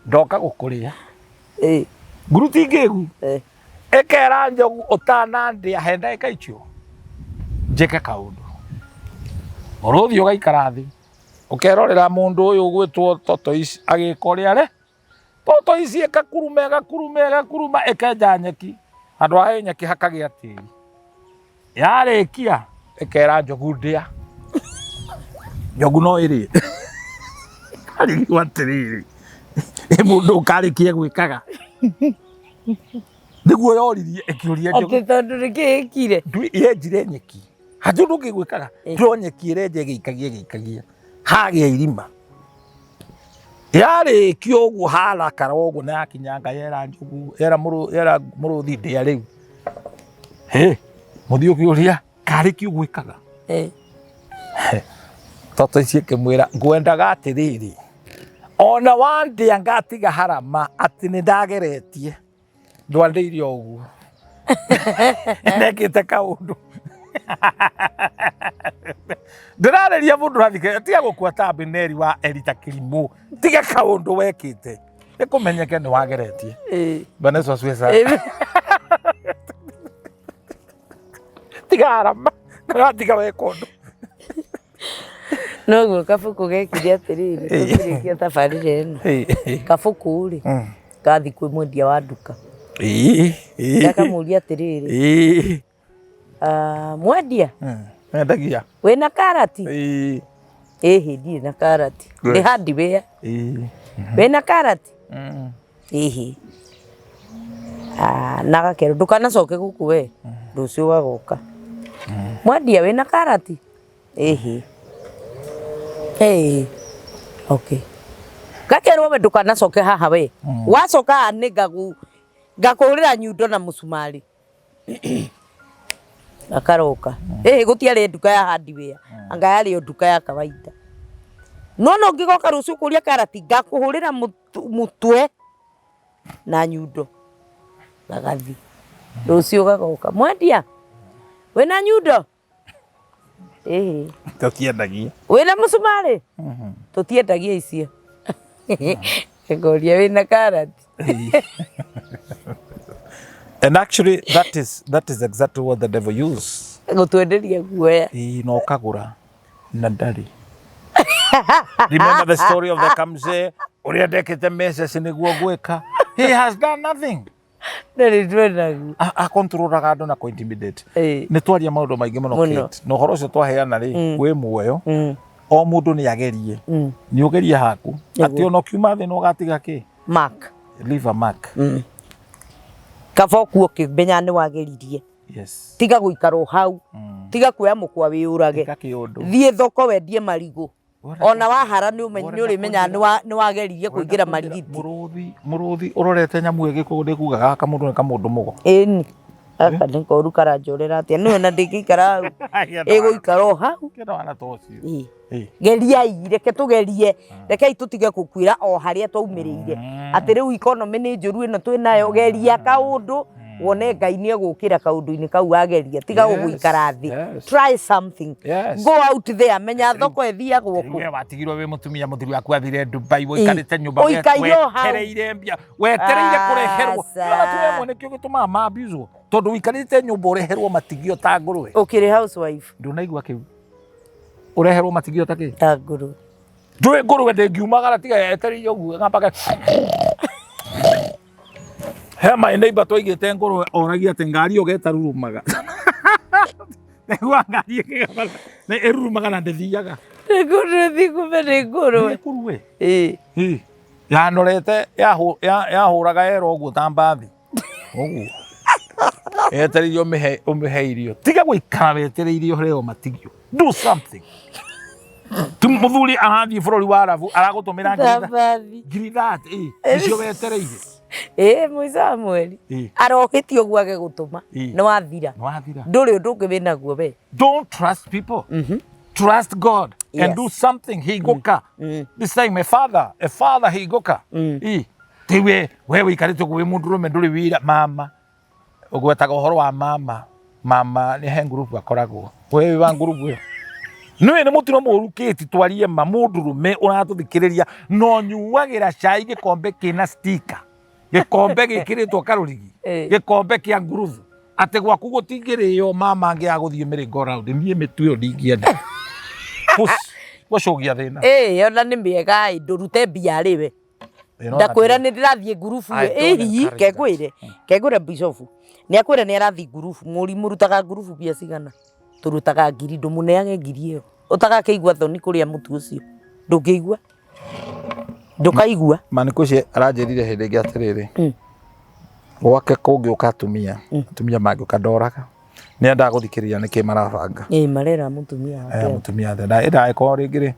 ndoka gũkũrĩa. Nguru ti ngĩgu. Ĩkera njogu ũtanandĩa he ndagĩka icio njĩke kaũndũ. Mũrũthi ũgaikara thĩ ũkerorera mũndũ ũyũ ũgwĩtwo tortoise agĩka ũrĩa are tortoise ĩgakuruma ĩgakuruma ĩgakuruma ĩkenja nyeki handũ ha nyeki hakagĩa tĩri. Yarĩkia ĩkera njogu ndĩa. Njogu no ĩrĩe. Arigwo atĩrĩrĩ, ĩ mũndũ ũkarĩkia gwĩkaga. Nĩguo yoririe ĩkĩũria njogu. Atĩ tondũ nĩkĩ ĩkire? Yenjire nyeki. Hatirĩ ũndũ ũngĩ ĩgwĩkaga. No nyeki ĩrenja ĩgĩikagia ĩgĩikagia. Hagĩa irima. Yarĩkia ũguo harakara ũguo na yakinyanga yera njogu yera mũrũ yera mũrũthi ndĩa rĩu. Hĩ, mũthiĩ ũkĩũria karĩ kĩ ũgwĩkaga? Tortoise ĩkĩmwĩra ngwendaga atĩrĩrĩ, ona wandĩa ngatiga harama atĩ nĩ ndageretie. Ndwandĩire o ũguo. Ndekĩte kaũndũ. Ndĩrarĩria mũndũ ũrathikĩrĩria, tiga gũkua ta Abineri wa Eli ta kĩrimũ. Tiga kaũndũ wekĩte. Ĩkũmenyeke nĩ wageretie. Bwana Yesu asifiwe sana. Tiga arama. Ndũgatiga weka ũndũ. Noguo kabuku gekire atĩrĩrĩ, tũkĩrĩkia tabarĩra ĩno. Kabuku rĩ, gathi kwĩ mwendia wa nduka. Gakamũria atĩrĩrĩ, "Ah, mwendia, Mendagia. Wĩna karati?" "Ĩhĩ, ndirĩ na karati." "Nĩ hardware." "Wĩna karati?" "Ĩhĩ." "Ah," na agakerwo ndũkanacoke gũkũ we, rũciũ ũgagoka. "Mwendia, wĩna karati?" "Ĩhĩ." "Ĩĩ." "Okay." Gakerwo we ndũkanacoke haha we. Wacoka haha nĩ ngakũhũrĩra nyundo na mũcumarĩ. Gakaroka. Ĩhĩ gũtiarĩ nduka ya hardware, anga yarĩ o nduka ya kawaida. No no ũngĩgoka rũciũ kũria karati ngakũhũrĩra mũtwe na nyundo. Gagathi. Rũciũ gagoka. "Mwendia, wĩna nyundo?" "Ĩhĩ." Tũtiendagia. "Wĩna mũcumarĩ?" "Tũtiendagia icio." Ngakoria wĩna karati? And actually that is exactly what the devil use. Gũtwenderia guoya. Ĩĩ, na ũkagũra na ndarĩ. Remember the story of the kamzee ũrĩa ndekĩte message nĩguo gwĩka. He has done nothing. Ndarĩ twenaguo. Akontrolaga andũ na kũ-intimidate. Nĩ twaria maũndũ maingĩ mũno Mũno. Kate. Na ũhoro ũcio twaheana rĩ, wĩ muoyo. O mũndũ nĩ agerie. Nĩ ũgerie haku. Atĩ ona ũkiuma thĩ no ũgatiga kĩ? Mark. Leave a mark. Kaba ũkue ũkĩmenya nĩ wageririe. Tiga gũikara o hau. Tiga kuoya mũkwa wĩyũrage. Ĩka kĩũndũ. Thiĩ thoko wendie marigũ. Ona wahara nĩ ũrĩmenyaga nĩ wageririe kũingĩra marigiti. Mũrũthi, mũrũthi ũrorete nyamũ ĩgĩkũ ndĩkuga gaka mũndũ nĩ kamũndũ mũgo. Ĩni. Gaka nĩ koru karanjorera atĩa. Nĩwe na ndĩngĩikara hau. Ĩgũikara o hau. Kĩenda wana ta ũcio. Ĩĩ. Geriai, reke tũgerie. Rekei tũtige gũkuĩra o harĩa twaumĩrĩire. Atĩ rĩu economy nĩ njũru ĩno twĩnayo, geria kaũndũ wone Ngai nĩ egũkĩra kaũndũ-inĩ kau wageria. Tiga gũikara thĩ. Try something. Go out there, menya thoko ĩthiagwo kũ. We watigirwo wĩ mũtumia, mũthuri waku athire Dubai, ũikarĩte nyũmba Ũikaire o hau. wetereire mbia, wetereire kũreherwo. Aca. Nĩwona atumia amwe nĩkĩo gĩtũmaga ma-abuse-wo, tondũ ũikarĩte nyũmba ũreherwo matigio ta ngũrwe. Ũkĩrĩ housewife. Ndũnaigua kĩu? Ũreherwo matigio ta kĩ? Ta ngũrwe. Ndũĩ ngũrwe ndĩngiumagara tiga yetereire ũguo ĩgamba he my neighbor twaigĩte ngũrwe oragia atĩ ngari ĩyo getarurumaga. Naigua ngari ĩkĩgamba nĩ ĩrurumaga na ndĩthiaga. Nĩ ngũrwe thi kumbe nĩ ngũrwe. Nĩ ngũrwe. Ĩĩ. Ĩ. Yanorete yahũraga ero ũguo ta mbathi. Ũguo. Yetereire ũmĩhe ũmĩhe irio. Tiga gũikara wetereire ũheo matigio. Do something. Ti mũthuri arathiĩ bũrũri wa Arabu aragũtũmĩra Ta mbathi. 30,000 ĩ nĩcio wetereire. Ĩ mũico wa mweri arohĩtie ũguo age gũtũma, nĩ wathira. Nĩ wathira. Ndũrĩ ũndũ ũngĩ wĩnaguo we. Don't trust people. Trust God and do something. Hingũka. This time a father hingũka. Ti we wĩikarĩte ũguo wĩ mũndũrũme, ndũrĩ wĩra. Mama ũgwetaga ũhoro wa mama, mama nĩ he ngurubu akoragwo, we wĩ wa ngurubu ĩyo. Nĩwe nĩ mũtino mũru kĩti twarie ma. Mũndũrũme ũratũthikĩrĩria no nyuagĩra cai gĩkombe kĩna stika, gĩkombe gĩkĩrĩtwo karũrigi, gĩkombe kĩa ngurubu, atĩ gwaku gũtingĩrĩo mama angĩaga gũthiĩ mĩrĩngo round. Niĩ mĩtu ĩyo ndingĩenda gũcũgia thĩna. Ĩ ona nĩ mĩega ĩ, ndũrute mbia rĩ we. Ndakwĩra nĩ ndĩrathiĩ ngurubu. I don't ĩhihi encourage that. Kengwĩre bishop nĩ akwĩra nĩ arathiĩ ngurubu. Mũri mũrutaga ngurubu mbia cigana? Tũrutaga ngiri. Ndũmũneage ngiri ĩyo, ũtagakĩigua thoni kũrĩa mũtu ũcio. Ndũngĩigua, ndũkaigua. Manikuci aranjĩrire hĩndĩ ĩngĩ atĩrĩrĩ, gwake kũngĩũka atumia, atumia mangĩũka ndoraga, nĩ endaga gũthikĩrĩria nĩkĩ marabanga. Ĩ marera mũtumia wake. Aya mũtumia atĩa na ĩndagĩkorwo rĩngĩ rĩ,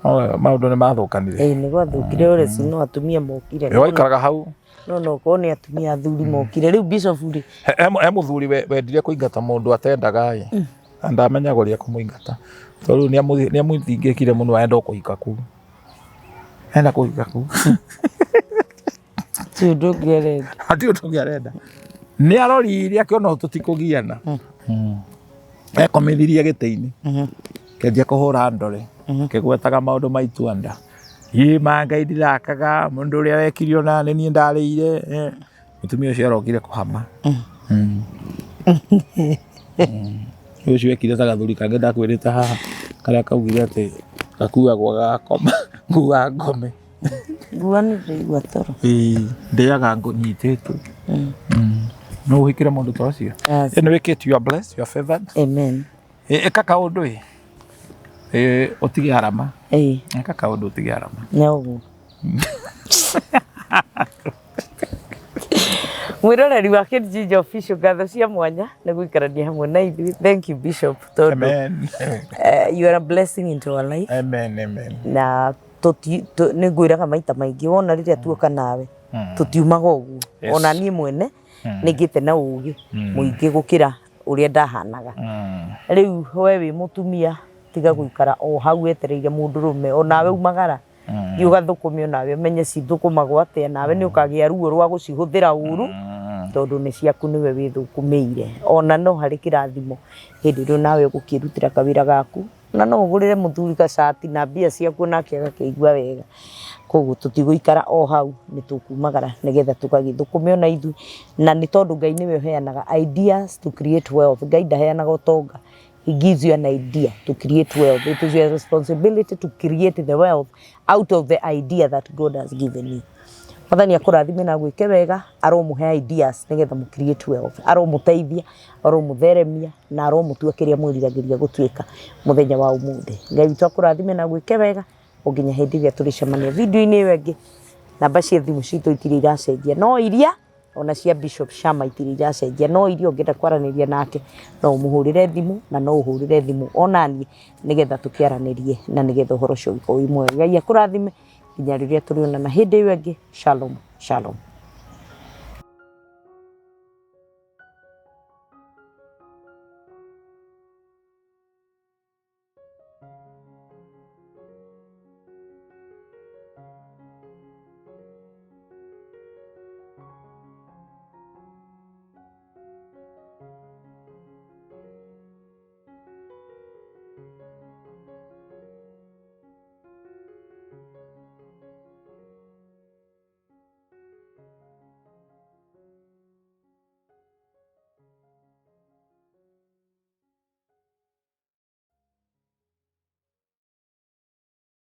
no, maũndũ nĩ mathũkanire. Ĩ nĩ gwathũkire ũreci, no atumia mokire. Ĩ waikaraga hau. No korwo nĩ atumia athuri mokire rĩu, bishop rĩ. He mũthuri wendire kũingata mũndũ atendaga ĩ, na ndamenyaga ũrĩa kũmũingata, tondũ rĩu nĩamũthingĩkire mũno, enda o kũhika kũu, enda kũhika kũu. Ti ũndũ ũngĩ arenda. Hatirĩ ũndũ ũngĩ arenda. Nĩ aroririe akĩona ũũ tũtikũgiana, ekomithirie gĩtĩ-inĩ, kĩanjia kũhũra ndore, kĩgwetaga maũndũ ma ituanda ĩ ma Ngai ndirakaga mũndũ ũrĩa wekirio na nĩ niĩ ndarĩire. Mũtumia ũcio arokire kũhama. Ũcio ekire ta gathuri kangĩ ndakwĩrĩte haha, karĩa kaugire atĩ gakuagwo gagakoma nguga ngome. Ngua nĩ ndĩraigua toro. Ĩĩ, ndĩaga ngũnyitĩtwo. No ũhikĩre mũndũ ta ũcio? Aca. Anyway, Kate, you are blessed, you are favored. Amen. Ĩka kaũndũ ĩ. Ũtige arama. Ĩ. Ĩka kaũndũ ũtige arama. Nĩ ũguo. Mwĩroreri wa Kid Official, ngatho cia mwanya nĩ gũikarania hamwe na ithuĩ. Thank you, Bishop, tondũ Amen. You are a blessing into our life. Amen, amen. Na nĩ ngwĩraga maita maingĩ, wona rĩrĩa tuoka nawe tũtiumaga ũguo. Ona niĩ mwene nĩ ngĩte na ũgĩ mũingĩ gũkĩra ũrĩa ndahanaga. Rĩu we wĩ mũtumia, tiga gũikara o hau wetereire mũndũrũme. Onawe umagara, thiĩ ũgathũkũme, onawe ũmenye cithũkũmagwo atĩa, nawe nĩ ũkagĩa ruo rwa gũcihũthĩra ũru, tondũ nĩ ciaku, nĩwe wĩthũkũmĩire. Ona no harĩ kĩrathimo hĩndĩ ĩrĩa nawe ũgũkĩrutĩra kawĩra gaku, na no ũgũrĩre mũthuri gacati na mbia ciaku, nake agakĩigua wega. Koguo tũtigũikara o hau, nĩ tũkumagara nĩgetha tũgagĩthũkũme ona ithuĩ, na nĩ tondũ Ngai nĩwe ũheanaga ideas to create wealth. Ngai ndaheanaga ũtonga. He gives you an idea to create wealth. It is your responsibility to create the wealth out of the idea that God has given you. Mwathani akũrathime na gwĩke wega. Aromũhe ideas nĩgetha mũ create wealth, aromũteithia, aromũtheremia na aromũtua kĩrĩa mwĩriragĩria gũtuĩka mũthenya wa ũmũthĩ. Ngai witũ akũrathime na gwĩke wega o nginya hĩndĩ ĩrĩa tũrĩcemania video-inĩ ĩyo ĩngĩ. Namba cia thimũ citũ itirĩ iracenjia, no iria ona cia Bishop Shama itirĩ iracenjia, no iria ũngĩenda kwaranĩria nake no ũmũhũrĩre thimũ, na no ũhũrĩre thimũ onaniĩ nĩgetha tũkĩaranĩrie na nĩgetha ũhoro ũcio ũgĩkorwo wĩ mwega. Ngai akũrathime nginya rĩrĩa tũrĩonana hĩndĩ ĩyo ĩngĩ. Shalom, shalom.